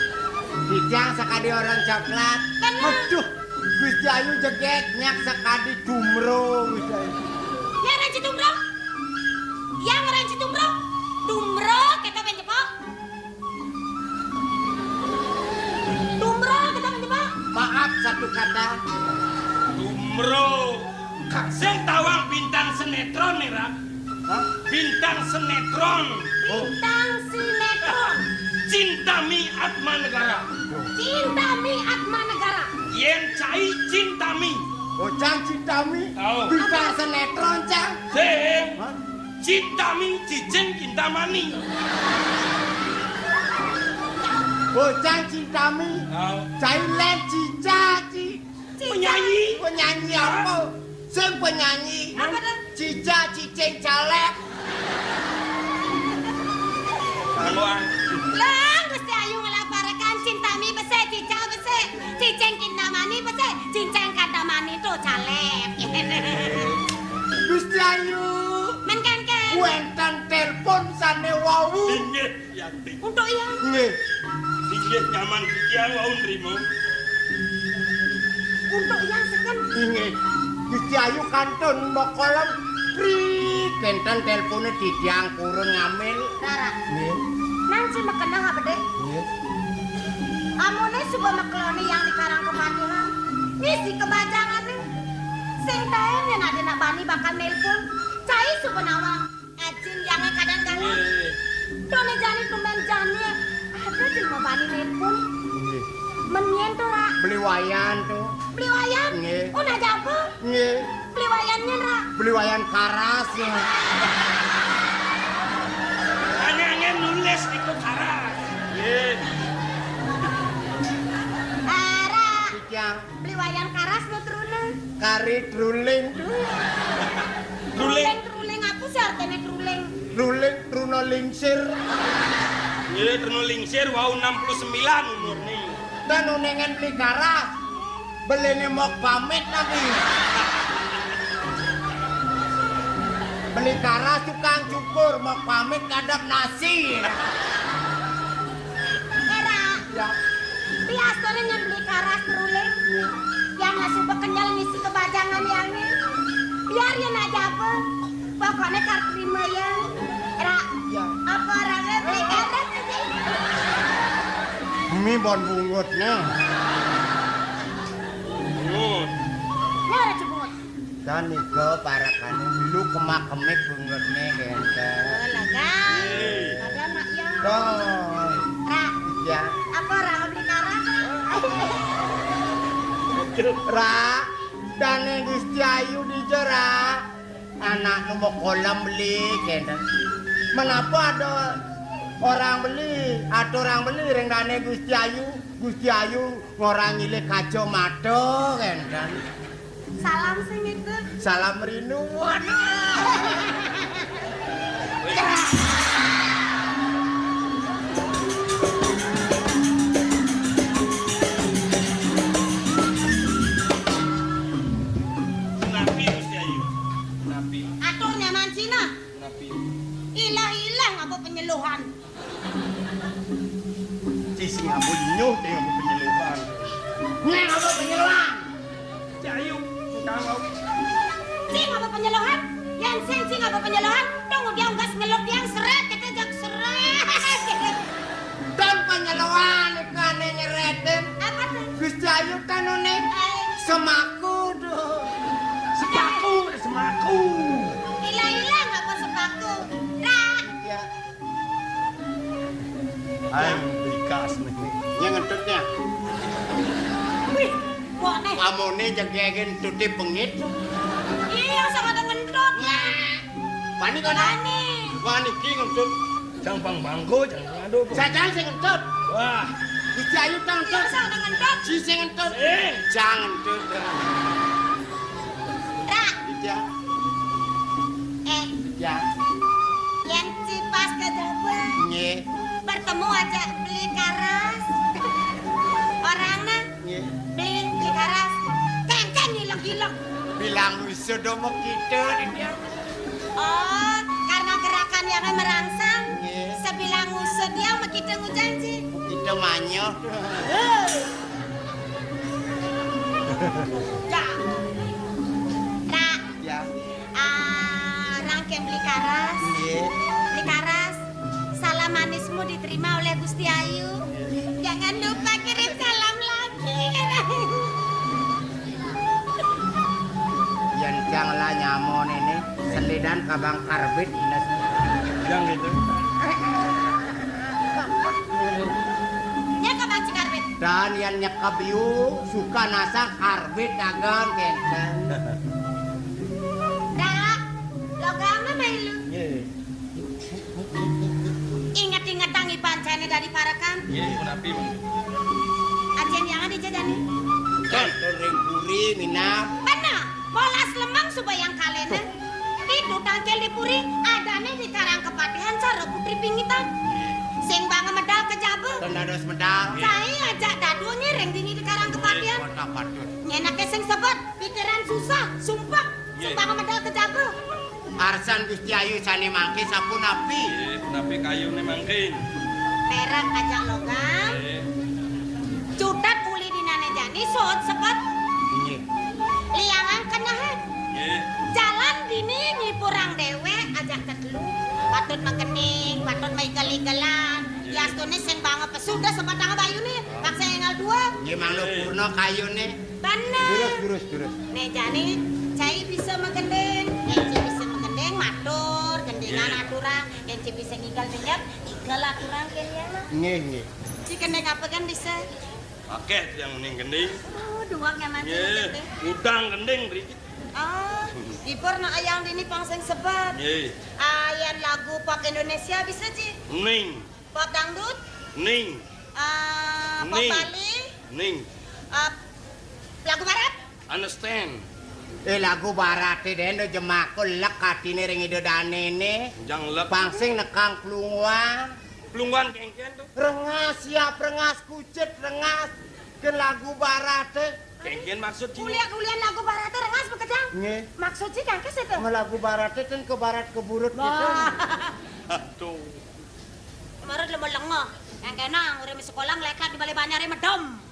Bidang sakadi orang coklat. Bener. Aduh, Gusti Ayu jegek nyak sakadi jumro Gusti Ayu. Ya, Raja Jumro. Sinetron, Ra. Hah? Bintang sinetron. Oh. Bintang sinetron. Cintami Atmanegara. Cintami Atmanegara. Yén cai Cintami. Oh, cang Cintami. Oh. Bintang sinetron, cang. Sing. Hah? Cintami Cicing Kintamani. Oh, cang Cintami. Oh. Cai lén Cica, Ci. Cica. Penyanyi. Penyanyi apa? Sing penyanyi. Apa tuh? Cica Cicing Calép. Lah, Gusti Ayu ngelaparakan Cintami besik, Cica besik, Cicing Kintamani besik, Cincang Kantamani to Calép. Gusti Ayu. Men kan, kan? Wénten telepon sané wau. Inggih. Yanti. Untuk yang. Nggih. Inggih nyaman titiang wau nrima. Untuk yang seken. Inggih. Gusti Ayu kantun makolem. Pri, kénten télponé titiang purun ngambil. Rara. Nggih. Nang si makeneh apa, Dik? Nggih. Amoné suba makeloni yang di Karang Kepatihan. Ngisi kebajangané. Sing taén yén ada nak bani bakal nelpon. Cai suba nawang. Ajin yangé kadang-kadang. Nggih. Done jani tumben jani. Ada jelema bani nelpon. Nggih. Men nyén to, Ra? Beli Wayan to. Beli Wayan? Nggih. Oh, nah jaba? Nggih. Beli Wayan nyén, Ra? Beli Wayan Karas. Hanya angin nulis di Karas. Nggih. Ah, Ra. Iki. Beli Wayan Karas no truna. Kari truling. Truling. Truling, truling apa sih artinya truling? Truling, truna lingsir. Iya, truna lingsir, wau enam puluh sembilan umurnya. Dan unengan beli Karas. Belinya mau pamit nanti. Beli Karas tukang cukur, mau pamit kadap nasi. Era. Ya. Piastone nyang beli Karas truling. Iya. Yang nggak suka kenyal ngisi kebajangan yangé. Biar ya nak jaba. Pokoknya kar terima ya. Ra. Ya. Apa orangnya beli Karas aja? Mi bon bungut nih. Bungut. Nyara cebut. Dan nika parakané milu kemak-kemik bungutné kénten. Oh, lega. Ada mak ya. Toh. Ra. Ya. Apa Ra beli Karas? Ra, dané Gusti Ayu dija, Ra. Anakmu mau kolam beli kénten. Menapa ada orang beli, ada orang beli ring dané Gusti Ayu, Gusti Ayu ngorang ngilik kacamata kénten. Salam sing itu. Salam rindu. Waduh. Napi, Gusti Ayu? Napi? Atur nyaman Cina. Napi? Ilah-ilah ngapa penyeluhan. Ci sing ngapa nyuh, ci ngapa penyeluhan. Nyeh ngapa penyeluhan. Ci Ayu, utang kau. Ci ngapa penyeluhan? Yang sing ci ngapa penyeluhan? Tunggu dia unggas ngeluh tiang seret, kita jak seret. Dan penyeluhan ikan nyereten. Apa tuh? Gusti Ayu tanune. Semaku tuh. Semaku, semaku. Ilah-ilah ngapa semaku? Ra. Ya. Ayo, ikas nih. Yang ngentutnya. Wih, kok nih? Amone jegegen tuti pengit. Iya, sama ada ngentut. Nah. Pani kan? Pani. Pani ki ngentut. Jang pang bangko, jang ngado. Sajang sing ngentut. Wah. Gusti Ayu tang ngentut. Iya, sama ada ngentut. Si sing ngentut. Sing. Jang ngentut. Ra. Iya. Eh. Ya. Yang cipas ke Jawa. Nggih. Bertemu aja beli Karas. Orangnya. Nggih. Beli, beli Karas. Kengkeng gilek-gilek. Bilang wisuda mau kita dia. Oh, karena gerakan yang merangsang. Nggih. Sebilang usut dia mau kita ngujanji. Kita manyuh. Ya. Ra. Ya. Ah, rangkeng beli Karas. Nggih. Beli Karas, salam manismu diterima oleh Gusti Ayu. Jangan lupa kirim salam lagi. Kencang lah nyamon ini, selidan kabang karbit. Yang gitu. Nya kabang si karbit. Dan yang nyekep yu, suka nasa karbit dagang kenten. Dah, lo gama mailu. Iya. Inget-inget tangi pancene dari parekan. Iya, menapi, Bang. Acen yang ada jajani. Kan, ring puri, minam. Bener, bolas lemang suba yang kalena. Itu tangkel di puri, adane di Karang Kepatihan cara putri pingitan. Sing bang medal ke jaba. Ten dados medal. Cai ajak dadua ngiring dini di Karang Kepatihan. Kota patut. Nyenake sing sebet, pikiran susah, sumpek. Sing bang medal ke jaba. Arsan Gusti Ayu sane mangke sapunapi? Nggih, punapi kayune mangkin? Perak ajak logam. Nggih. Cutet uli dinane jani sot sebet. Nggih. Liangan kenehet. Nggih. Jalan dini nyipurang dewek ajak tetelu. Patut makening, patut maigel-igelan. Nggih. Yastune sing banget pesudah sebetang bayune, paksa enggal dua. Nggih, mangda purna kayune. Bener. Durus, durus, durus. Nek jani cai bisa magending, yen ci bisa magending matur, gendingan aturang, yen ci bisa ngigel minyak, igel aturang kene ya. Nggih, nggih. Ci gending apa kan bisa? Akeh yang mending gending. Oh, duwak nyaman. Nggih, udang gending mriki. Oh, dipur nak ayang dini pang sing sebet. Nggih. Ah, yen lagu pop Indonesia bisa, Ci? Ning. Pop dangdut? Ning. Ah, pop Bali? Ning. Ah, lagu barat? Understand. Eh, lagu barate den do jemakul lek atine ring ida danene. Jang lek. Pangsing nekang plunguan. Plunguan kengken to? Rengas, siap rengas, kucit rengas. Gen lagu barate. Kengken maksud ci. Ulian-ulian lagu barate rengas bekejang. Nggih. Maksud ci kangkes itu? Nge lagu barate ten ke barat ke burut gitu. Aduh. Kemarin lemo lengo. Yang kena urip sekolah ngelekat di balai banyare medem.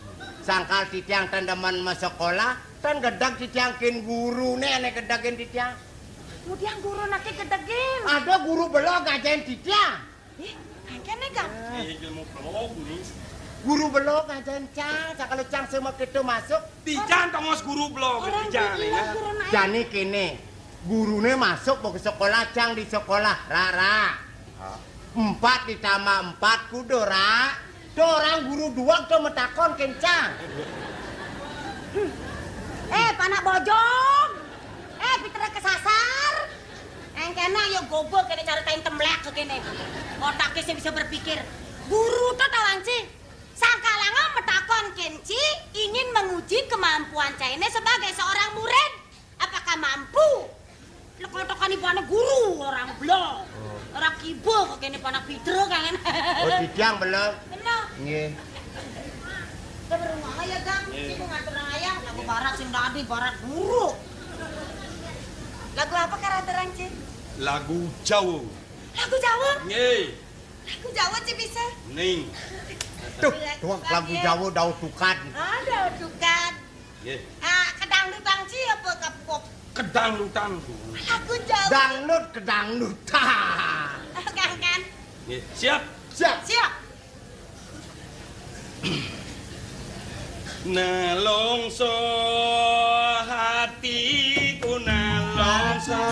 Sangkal titiang ten demen mesekolah, ten gedeg titiang kin gurune ane gedegin titiang. Kemudian guru nake gedegin. Ada guru belo ngajain titiang. Ih, kene kan? Eh, ilmu pelog nih. Guru belo ngajain cang, cang kalau cang sing mau kita masuk. Tijang tongos guru belo, orang tijang, guru ya. Guru naik. Jani kene, gurune masuk mau ke sekolah, cang di sekolah, rara. Empat ditambah empat kudu, ra. Tuh orang guru dua tuh metakon kencang. Eh, panak bojong. Eh, Peter kesasar. Engkena yo gobo kene caritain temlek kene. Otaknya sih bisa berpikir. Guru tuh tawang ci. Sangkalanga metakon kenci ingin menguji kemampuan caine sebagai seorang murid. Apakah mampu? Lekotokan ibu anak guru orang belum. Orang kibo kok kene panak Peter kangen. Oh, titiang belum. Belum. Nggih. Kita berumah ya, Gang. Nggih. Sing ngatur ayah, lagu barat sing dadi barat guru. Lagu apa karantarang, Ci? Lagu Jawa. Lagu Jawa? Nggih. Lagu Jawa, Ci, bisa? Ning. Tuh, tuang lagu Jawa dau tukad. Ah, dau tukad. Nggih. Ah, kedangdutan, Ci, apa kepop? Kedangdutan, Bu. Lagu Jawa. Dangdut kedangdutan. Ah, kan, kan? Nggih. Siap? Siap. Siap. Nelongso hatiku nelongso.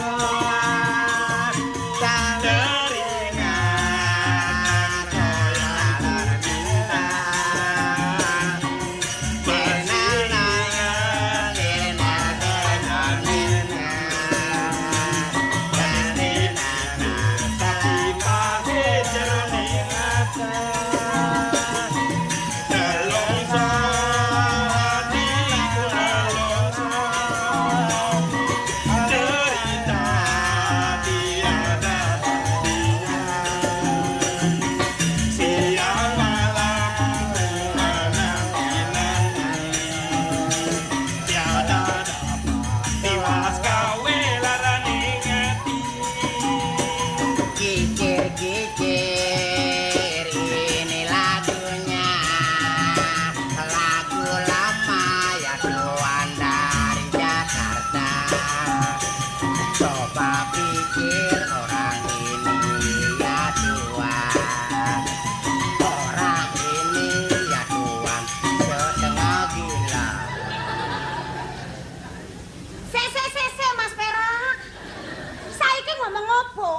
Apa?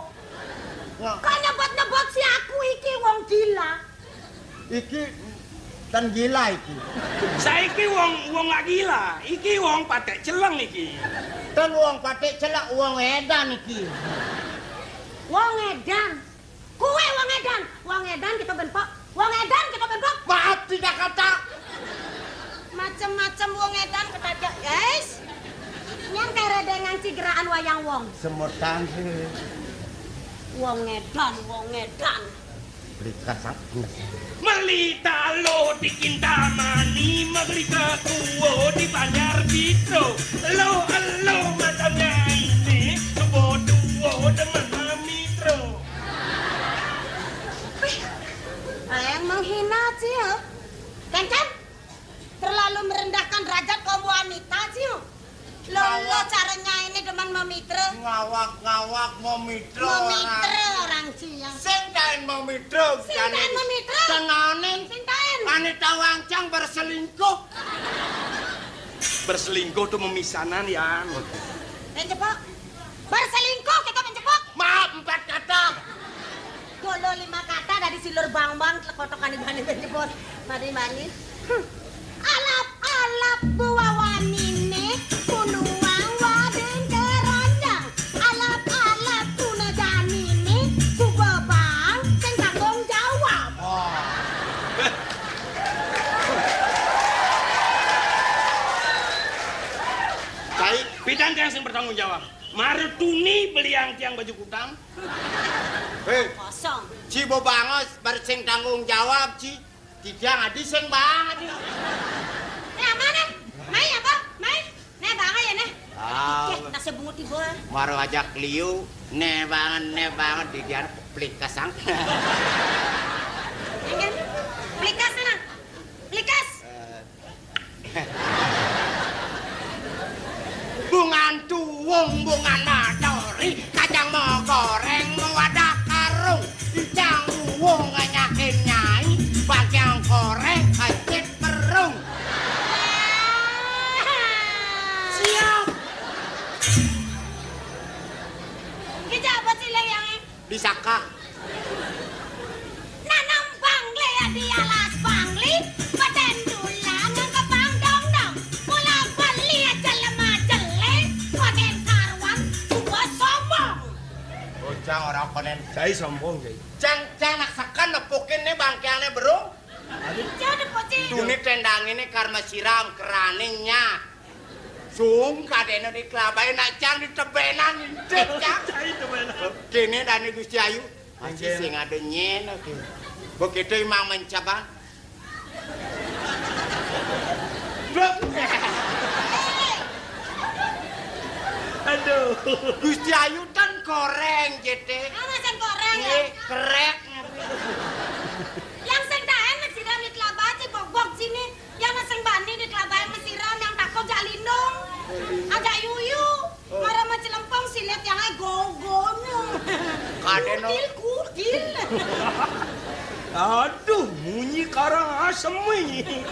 Nah. Kok nyebut-nyebut si aku iki wong gila? Iki ten gila iki. Saiki wong, wong lak gila, iki wong patek celeng iki. Ten wong patek celeng, wong edan iki. Wong edan. Kowe wong edan. Wong edan kita ben pok. Wong edan kita ben pok. Maaf, tidak kata. Macem-macem wong edan ketajak, guys. Nyang kere dengan cigeraan wayang wong. Semetan sih. Wong edan, wong edan. Beli kasat. Meli talo di Kintamani, meli ketuwo di Banjar Pitro. Lo, lo macamnya ini, kebawa duo demen mitro. Wih, yang menghina sih ya. Kenceng. Terlalu merendahkan derajat kaum wanita, Cil. Lo, lo caranya ini demen memitra. Ngawak-ngawak memitra. Memitra orang, Cil. Sing taen memitra, sing taen memitra. Tenanin. Sing taen. Ane tawang cang berselingkuh. Berselingkuh tuh memisanan, Yan. Eh, coba. Berselingkuh kita menjebak. Maaf, empat kata. Dulu lima kata dari silur bang-bang, kotokan ibani menjebak. Mari manis. Hmm. Alap-alap buah wanine, kunuang wading keranjang. Alap-alap tuna janine, suba bang, sing tanggung jawab. Oh. Baik, pidan yang sing bertanggung jawab. Marutuni beliang tiang baju kutang. Hei. Kosong. Ci bebangos bar sing tanggung jawab, Ci. Tiang adi sing bang adi. Nah, mana? Mai apa? Mai. Nah, bang aja nah. Ah. Oke, tasnya bungut di bawah. Maro ajak liu, ne banget, ne banget di dia pelik kasang. Ya kan? Plikas sana. Plikas. Eh, Bungan tuwung, bungan madori, kacang mau goreng, mau ada karung, ijang uwung nganyakin nyai, bangkiang korek, kacit perung. Siap. Kita apa sih, Leng, yang Disaka. Nanam bangli ya di alas bangli, paten tulang yang kebang dong-dong. Mula beli aja lemah jelek, paten karuan tua sombong. Bocah orang konen. Jai sombong, Jai. Cang, cang nak sekan nepukin nih bangkiannya berung. Aduh. Jangan dipuji. Tuni tendang ini karma siram keraningnya. Sung kadene di kelabahe nak cang ditebenan indik, cang. Cai tebenan. Kene dane Gusti Ayu. Masih sing ada nyen, oke. Begitu imang mencoba. Blok. Aduh. Gusti Ayu kan koreng, J T. Ana sing koreng ya? Nggih, kerek. Yang sing taen sira di kelabahe bok-bok sini. Yang sing bani di kelabahe mesiran yang takut jak lindung. Ajak yuyu. Mara macelempong silet yang ae gogonya. Kadeno. Kutil, kutil. Aduh, munyi karang asem iki.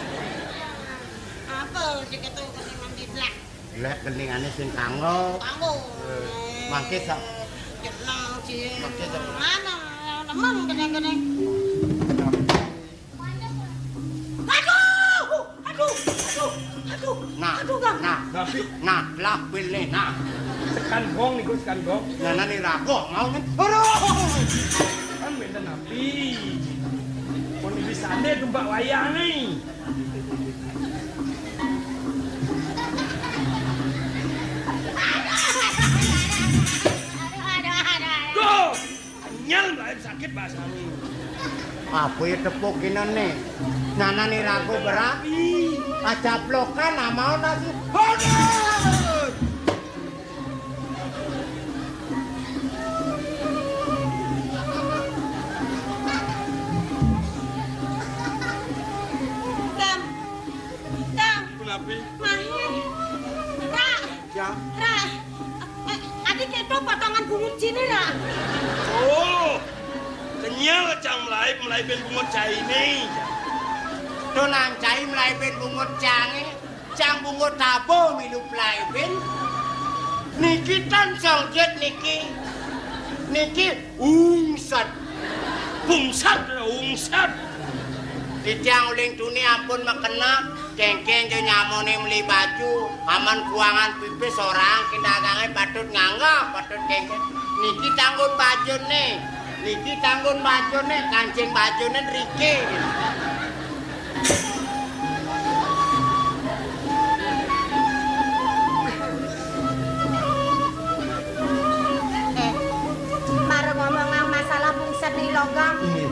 Apa sih ketu kelingan di blak? Lek keningane sing kanggo. Kanggo. Eh, mangke sak. Jeneng sih. Mangke sak. Mana? Nemang keneng-keneng. Aduh, aduh, aduh, aduh. Nah, aduh, Kang. Nah, nah, lah pilne, nah. Sekan gong niku, sekan gong. Nah, nah, ni ragoh mau nih. Aduh. Kan benten napi. Pun bisane tumbak wayange. Aduh, aduh, aduh, aduh. Duh. Kenyal mlayu sakit bahasamu. Apa ya tepuk kene ne? Nanane rago berat. Acaplokan amau nasi. Aduh! Tam. Tam. Kenapi? Mahe. Ra. Ya. Ra. Eh, adi keto potongan bungut sini, Ra. Oh. Kenyal cang mlaib, mlaibin bungut caine. To nang cai mlaibin bungut cange, cang bungut tabo milu mlaibin. Niki tan songket niki. Iki ungsat. Bungsat, ungsat. Titiang uling tuni ampun makena, kéngkén ja nyamané meli baju, aman kuangan pipis orang ké dagangé patut nganggah, patut kéngkén. Niki tanggun bajuné, niki tanggun bajuné, kancing bajuné riki. Eh, mara ngomong masalah bungsat di logam. Inggih.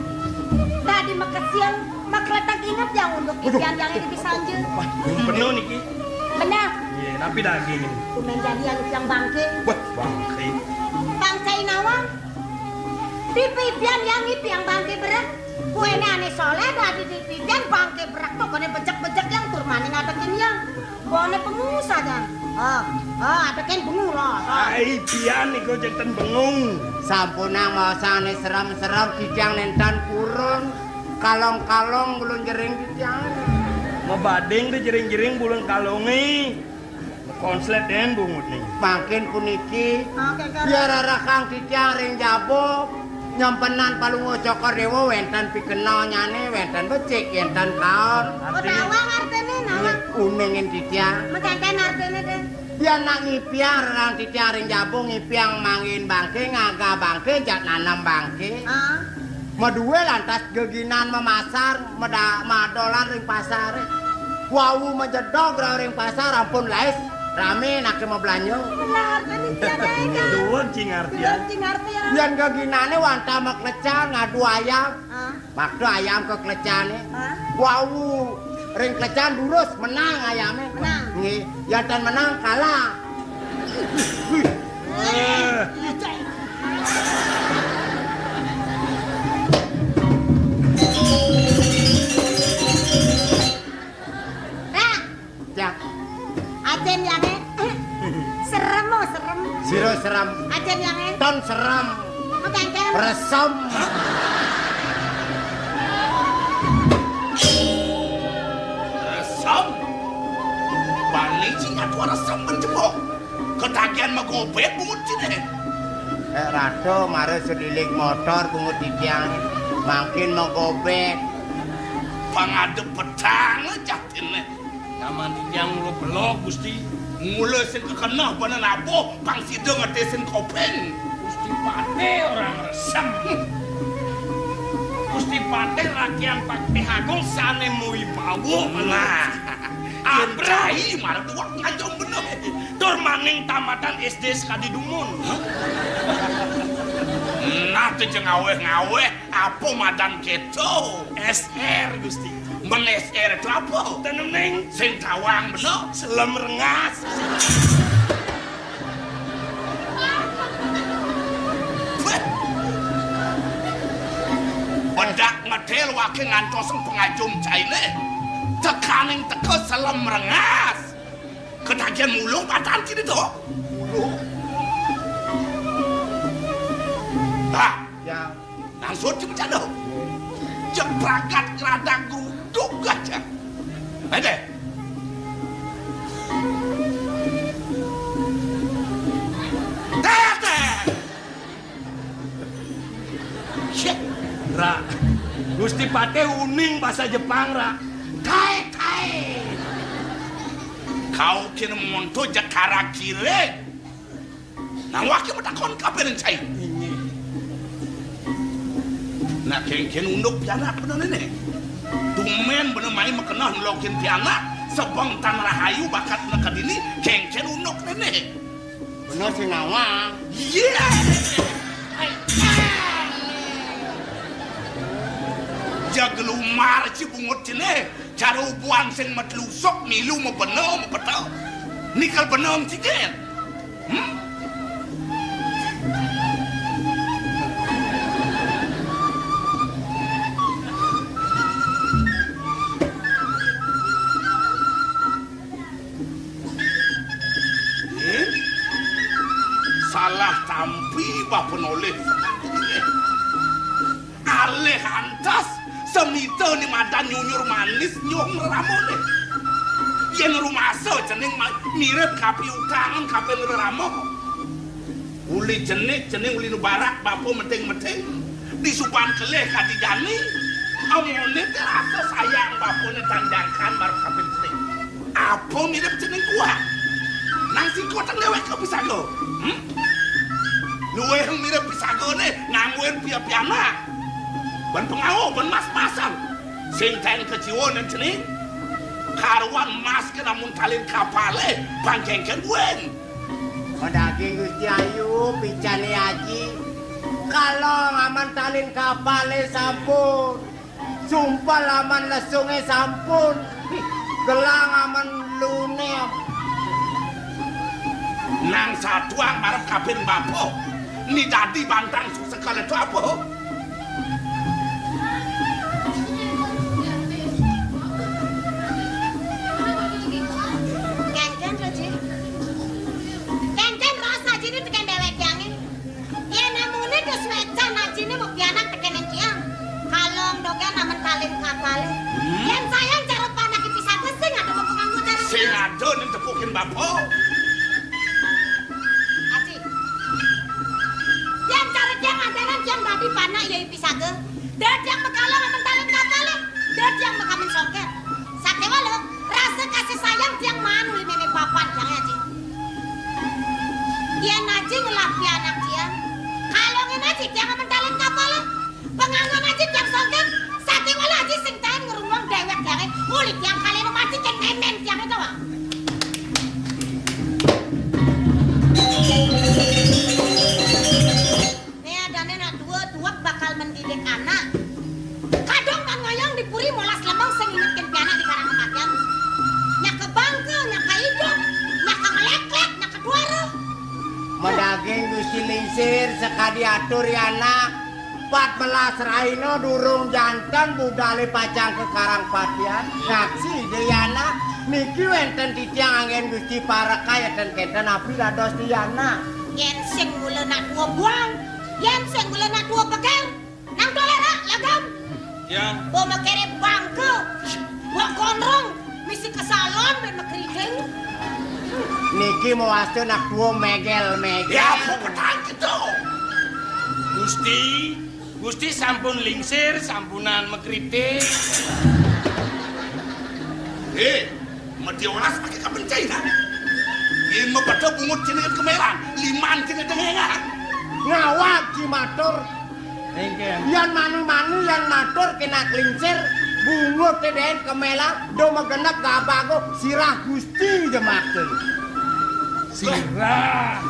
Dadi makesil, makletek inget yang unduk. Waduh. Titiang yang ini bisa anja. Wah, bener niki. Bener. Iya, napi daging ini? Kumen jadi anu yang bangké. Wah, bangké. Bangké nawang. Pipipian yang ngipiang bangké berek. Kuéné ané soléh dadi pipipian bangké berek to koné bejek-bejek yang tur maning atekin yang. Koné pengusa jan. Oh, oh, atekin penguros. Oh. Ai, pian niku janten bengung. Sampunang maosan ané serem-serem titiang nénten purun. Kalong-kalong bulun jering titiang. Mabading té jering-jering bulun kalongé. Konslet dén bungut nih. Mangkin puniki, oké, oké. Biar rarakang titiang ring jaba, nyempenan Palungguh Cokor Déwa wénten pikenonyané, wénten becik, wénten kaon. Oh, nawang artiné, nawang. Uningin titiang. Mengkénkén artiné, Dén. Biar nak ngipiang rerang titiang ring jaba, ngipiang manggihin bangké, ngagah bangké, jak nanem bangké. Ah. Madué lantas geginan mamasar, meda-, madolan ring pasaré. Wau majedog rauh ring pasar ampun lais, ramé anaké mablanja. Bener, kan, iya, iya, iya. Duweg, Cing Artian. Duweg, Cing Artian. Yén geginané wantah maklecan ngadu ayam. Ah. Makta ayam ka klecané. Ah. Wau ring klecan durus menang ayamé. Menang. Nggih, yén tan menang kalah. Eh. Rak. Ya. Acén yangé. Serem, oh, serem. Sira serem. Acén yangé. Ton serem. Mengkénkén. Resem. Resem. Bani cing atuh resem mencebok. Ketagihan magobét bungut ciné. Eh, ratu mara sedilik motor bungut titiang. Mangkin magobét. Pangadep petang jatiné. Nyaman titiang mula belog, Gusti. Mula sing kekeneh bana nabuh, pang sida ngetésin koping. Gusti Patih orang resem. Gusti Patih rakyat Patih Agung sané mawibawa. Nah. Abrahi marang tuwak ngajum bener. Tur maning tamatan S D sekadi dumun. Hah? Nah, tuh jeng ngaweh-ngaweh, apa madan kéto? S R, Gusti. Men S R itu apa? Tenening. Sing tawang bener. Selem rengas. Bedak ngedel waké ngantos pengajum cainé. Tekaning teka selem rengas. Ketagihan mulung patan kini to. Mulung. Nah, ya. Langsung cuma cado. Jepragat ngeradak geruduk aja. Ayo deh. Teh, teh. Syek. Ra. Gusti Patih uning basa Jepang, Ra. Kaé, kaé. Kau kira monto jakara kire. Nang waké matakon kabéh ring cai. Inggih. Nah, kéngkén unduk pianak bener né. Tumén bener mai makeneh nelongin pianak, sebeng tan rahayu bakat neked ini, kéngkén unduk néné. Bener sih nawang. Iya. Jag lumar ci bungut ciné, cara ubuan sing matlusuk milu mabena mapeta. Nikel beneng cigen. Hmm? Eh? Salah tampi bapa nolih. Alih antas semita ni madan nyunyur manis nyuhung reramané. Yén rumasa cening ma-, mirib kapiutangan kaping rerama. Uli jenik, jenik uli nu barak, bapa meting-meting. Disupan kelih kadi jani. Amoné té rasa sayang bapané tan jangkan marep kaping cening. Apa mirip cening kuah? Nang siko teng déwék ka pisaga. Hmm? Luwih mirip pisagané nganggoin pia-pianak. Ban pengawé, ban mas-masan. Sing ten kaciwa nang cening. Karuan mas ké lamun talin kapalé, pangkéngkén buin. Madaging Gusti Ayu, picané Aji. Kala ngaman talin kapalé sampun. Sumpel aman lesungé sampun. Gelang aman luné. Nang satuang marep kaping bapa. Ni dadi bantang susah kala tu apa? Kéngkén, Raji. Kéngkén rasa Aji ni tekén déwék tiangé. Yén amuné wis wécan Ajiné mau pianak tekéning tiang. Kalong dogén amen talin kapalé. Hmm? Yén sayang cara panak iki sagesing ada mau penganggo cara. Sing ada ning tepukin bapa. Aji. Yén cara tiang andaran tiang dadi panak ya pisaga. Dadi tiang mekalong amen talin kapalé. Dadi tiang mekamen songket. Sakéwala, rasa kasih sayang tiang maan uli mémé papan tiangé, Aji. Yén Aji ngelah pianak tiang, kalongin Aji tiang amen talin kapalé. Penganggon Aji tiang songket, sakéwala Aji sing taén ngrunguang déwék tiangé, uli tiang kalih mati kén mémén tiangé to, Wak. Né adané nak tua, tuak bakal mendidik anak. Kadung tan ngoyong di puri molas lemeng sing ingetkin pianak di karang kematian. Nyaka bangka, nyaka idup, nyaka ngeleklek, nyaka duara. Madaging Gusti Lingsir sakadi atur ya anak. Pat melas raina durung janten budalé pacang ka karang patian. Ngaksi dé ya anak. Niki wénten titiang anggén Gusti pareksa ten kénten napi dados dé ya anak. Yén sing mula nak tua buang, yén sing mula nak tua pekel, nang toléra lagam. Ya. Bo makéré bangka, bo gondrong, misi ka salon ben makriding. Niki mawasta nak tua megel-megel. Ya, apa petang kita? Gusti, Gusti sampun lingsir, sampunan makriting. Eh, Madya Welas pakai kabencainan. Yén mabeda bungut jenengan kemelan, liman jenengan dengengan. Ngawag Ji matur. Engkén. Yén mani-mani yén matur kénak lingsir, bungut dén kemelan, do magenep gabago sirah Gusti jemakeun. Sirah.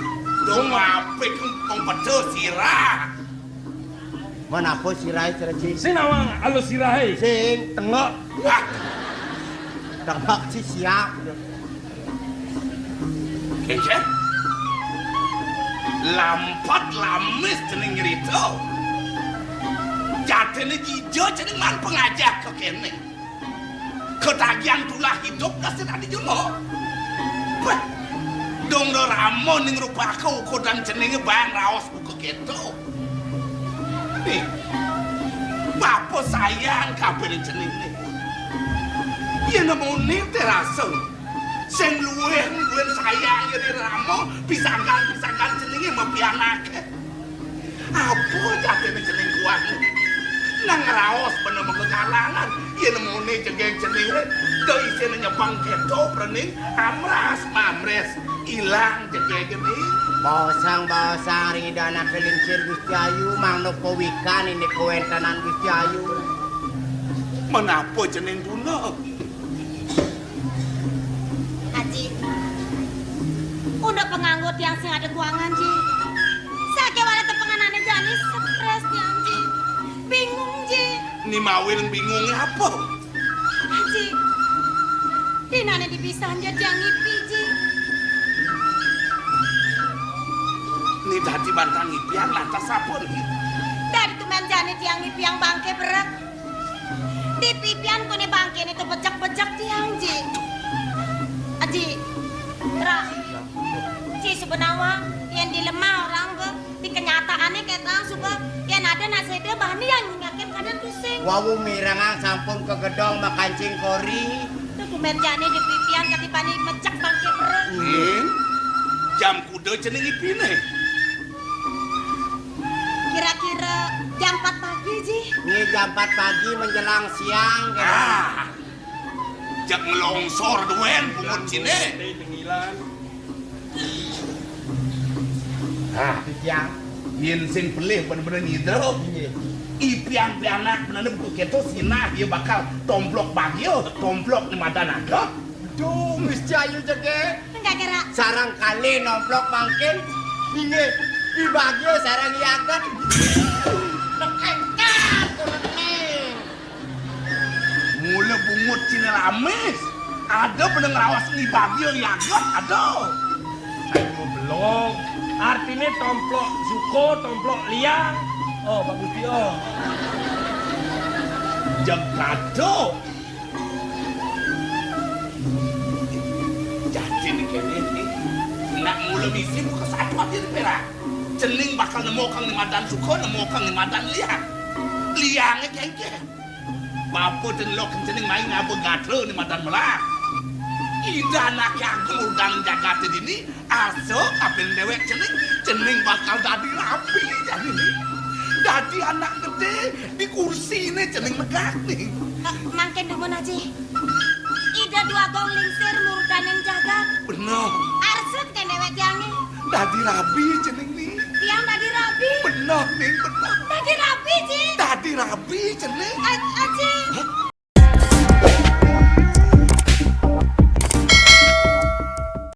Do apik pembeda sirah. Menapa sirahe, Sreci? Sing nawang alus sirahe. Sing tengok. Ah. Tengok si siap. Kéngkén. Lampet lamis jeneng nyerita. Jatine jija jeneng man pengajah kekene. Ketagihan tulah hidup kasih tadi jumbo. Wah, dong ramo ning rupaka ukuran jenenge bang raos buka keto. Nih, bapa sayang kabeh jenenge. Yen nemoni terasa. Sing luwih luwih sayang yen ramo pisangan-pisangan jenenge mapianake. Apa jatine jeneng kuat? Nang raos bener mengkekalangan, yen muni jegeg jenenge, do isine nyepeng keto prening amras mamres ilang jegegene. Bosang-bosang ridana kelincir Gusti Ayu, manuk pawikan ini kawéntenan Gusti Ayu. Menapa jeneng punah? Aji, unda panganggo tiang sing ada kuangan, Ji. Sakéwala tepenganane jani stres tiang, Ji. Bingung, Ji. Ni mawil bingung apa? Aji, dinane dipisahan ja tiang ngipi, Ji. Ni dadi bantang ngipian lantas apa ni? Dadi tumben jani tiang ngipiang bangke berek. Dipipian kone bangkene to bejek-bejek tiang, Ji. Aji, Ra, Ji sebenawa, yen dilemah orang ke, di kenyataane ketang suka, yen ada nak seda bahani yang nyingakin kada tusing. Wawu mirengang sampun ke gedong makancing kori. Tuh kumen jane dipipian katipani mejek bangke perut. Ning, jam kuda jeneng ipine. Jam empat pagi menjelang siang, kéné. Ah, jeg ngelongsor duen pungut ciné. Ah, tiang, yén sing pelih bener-bener nyidra. Nggih. Ipian pianak bener begitu kéto sinah ia bakal tomplok bagia, tomplok né madan adat. Duh, wis jayu jegé. Enggak kira. Sareng kali nomplok mangkin. Inggih, i bagia sareng i aget. Nekengkar kurené. Mula bungut ciné lamis. Ada bener ngeraos i bagia i aget, ada. Ayo belum. Artiné tomplok suka, tomplok liang. Oh, bagus dia. Jeng kado. Jadi né kéné né, nak mula misi buka satu aja di perak. Cening bakal nemu kang né madan suka, nemu kang né madan liang. Liangé kéngkén. Bapa dan lok cening main ngaba gatra né madan melah. Ida anak agung udan jagaté dini, asa kapin déwék cening, cening bakal dadi rabi jani né. Dadi anak gedé, di kursiné cening megak né. Eh, mangkin dumun, Aji. Ida Dua Gong Lingsir murdaning jagat. Bener. Arsut kén déwék tiangé. Dadi rabi cening né. Tiang dadi rabi. Bener né, bener. Dadi rabi, Ji. Dadi rabi cening. A-, Aji.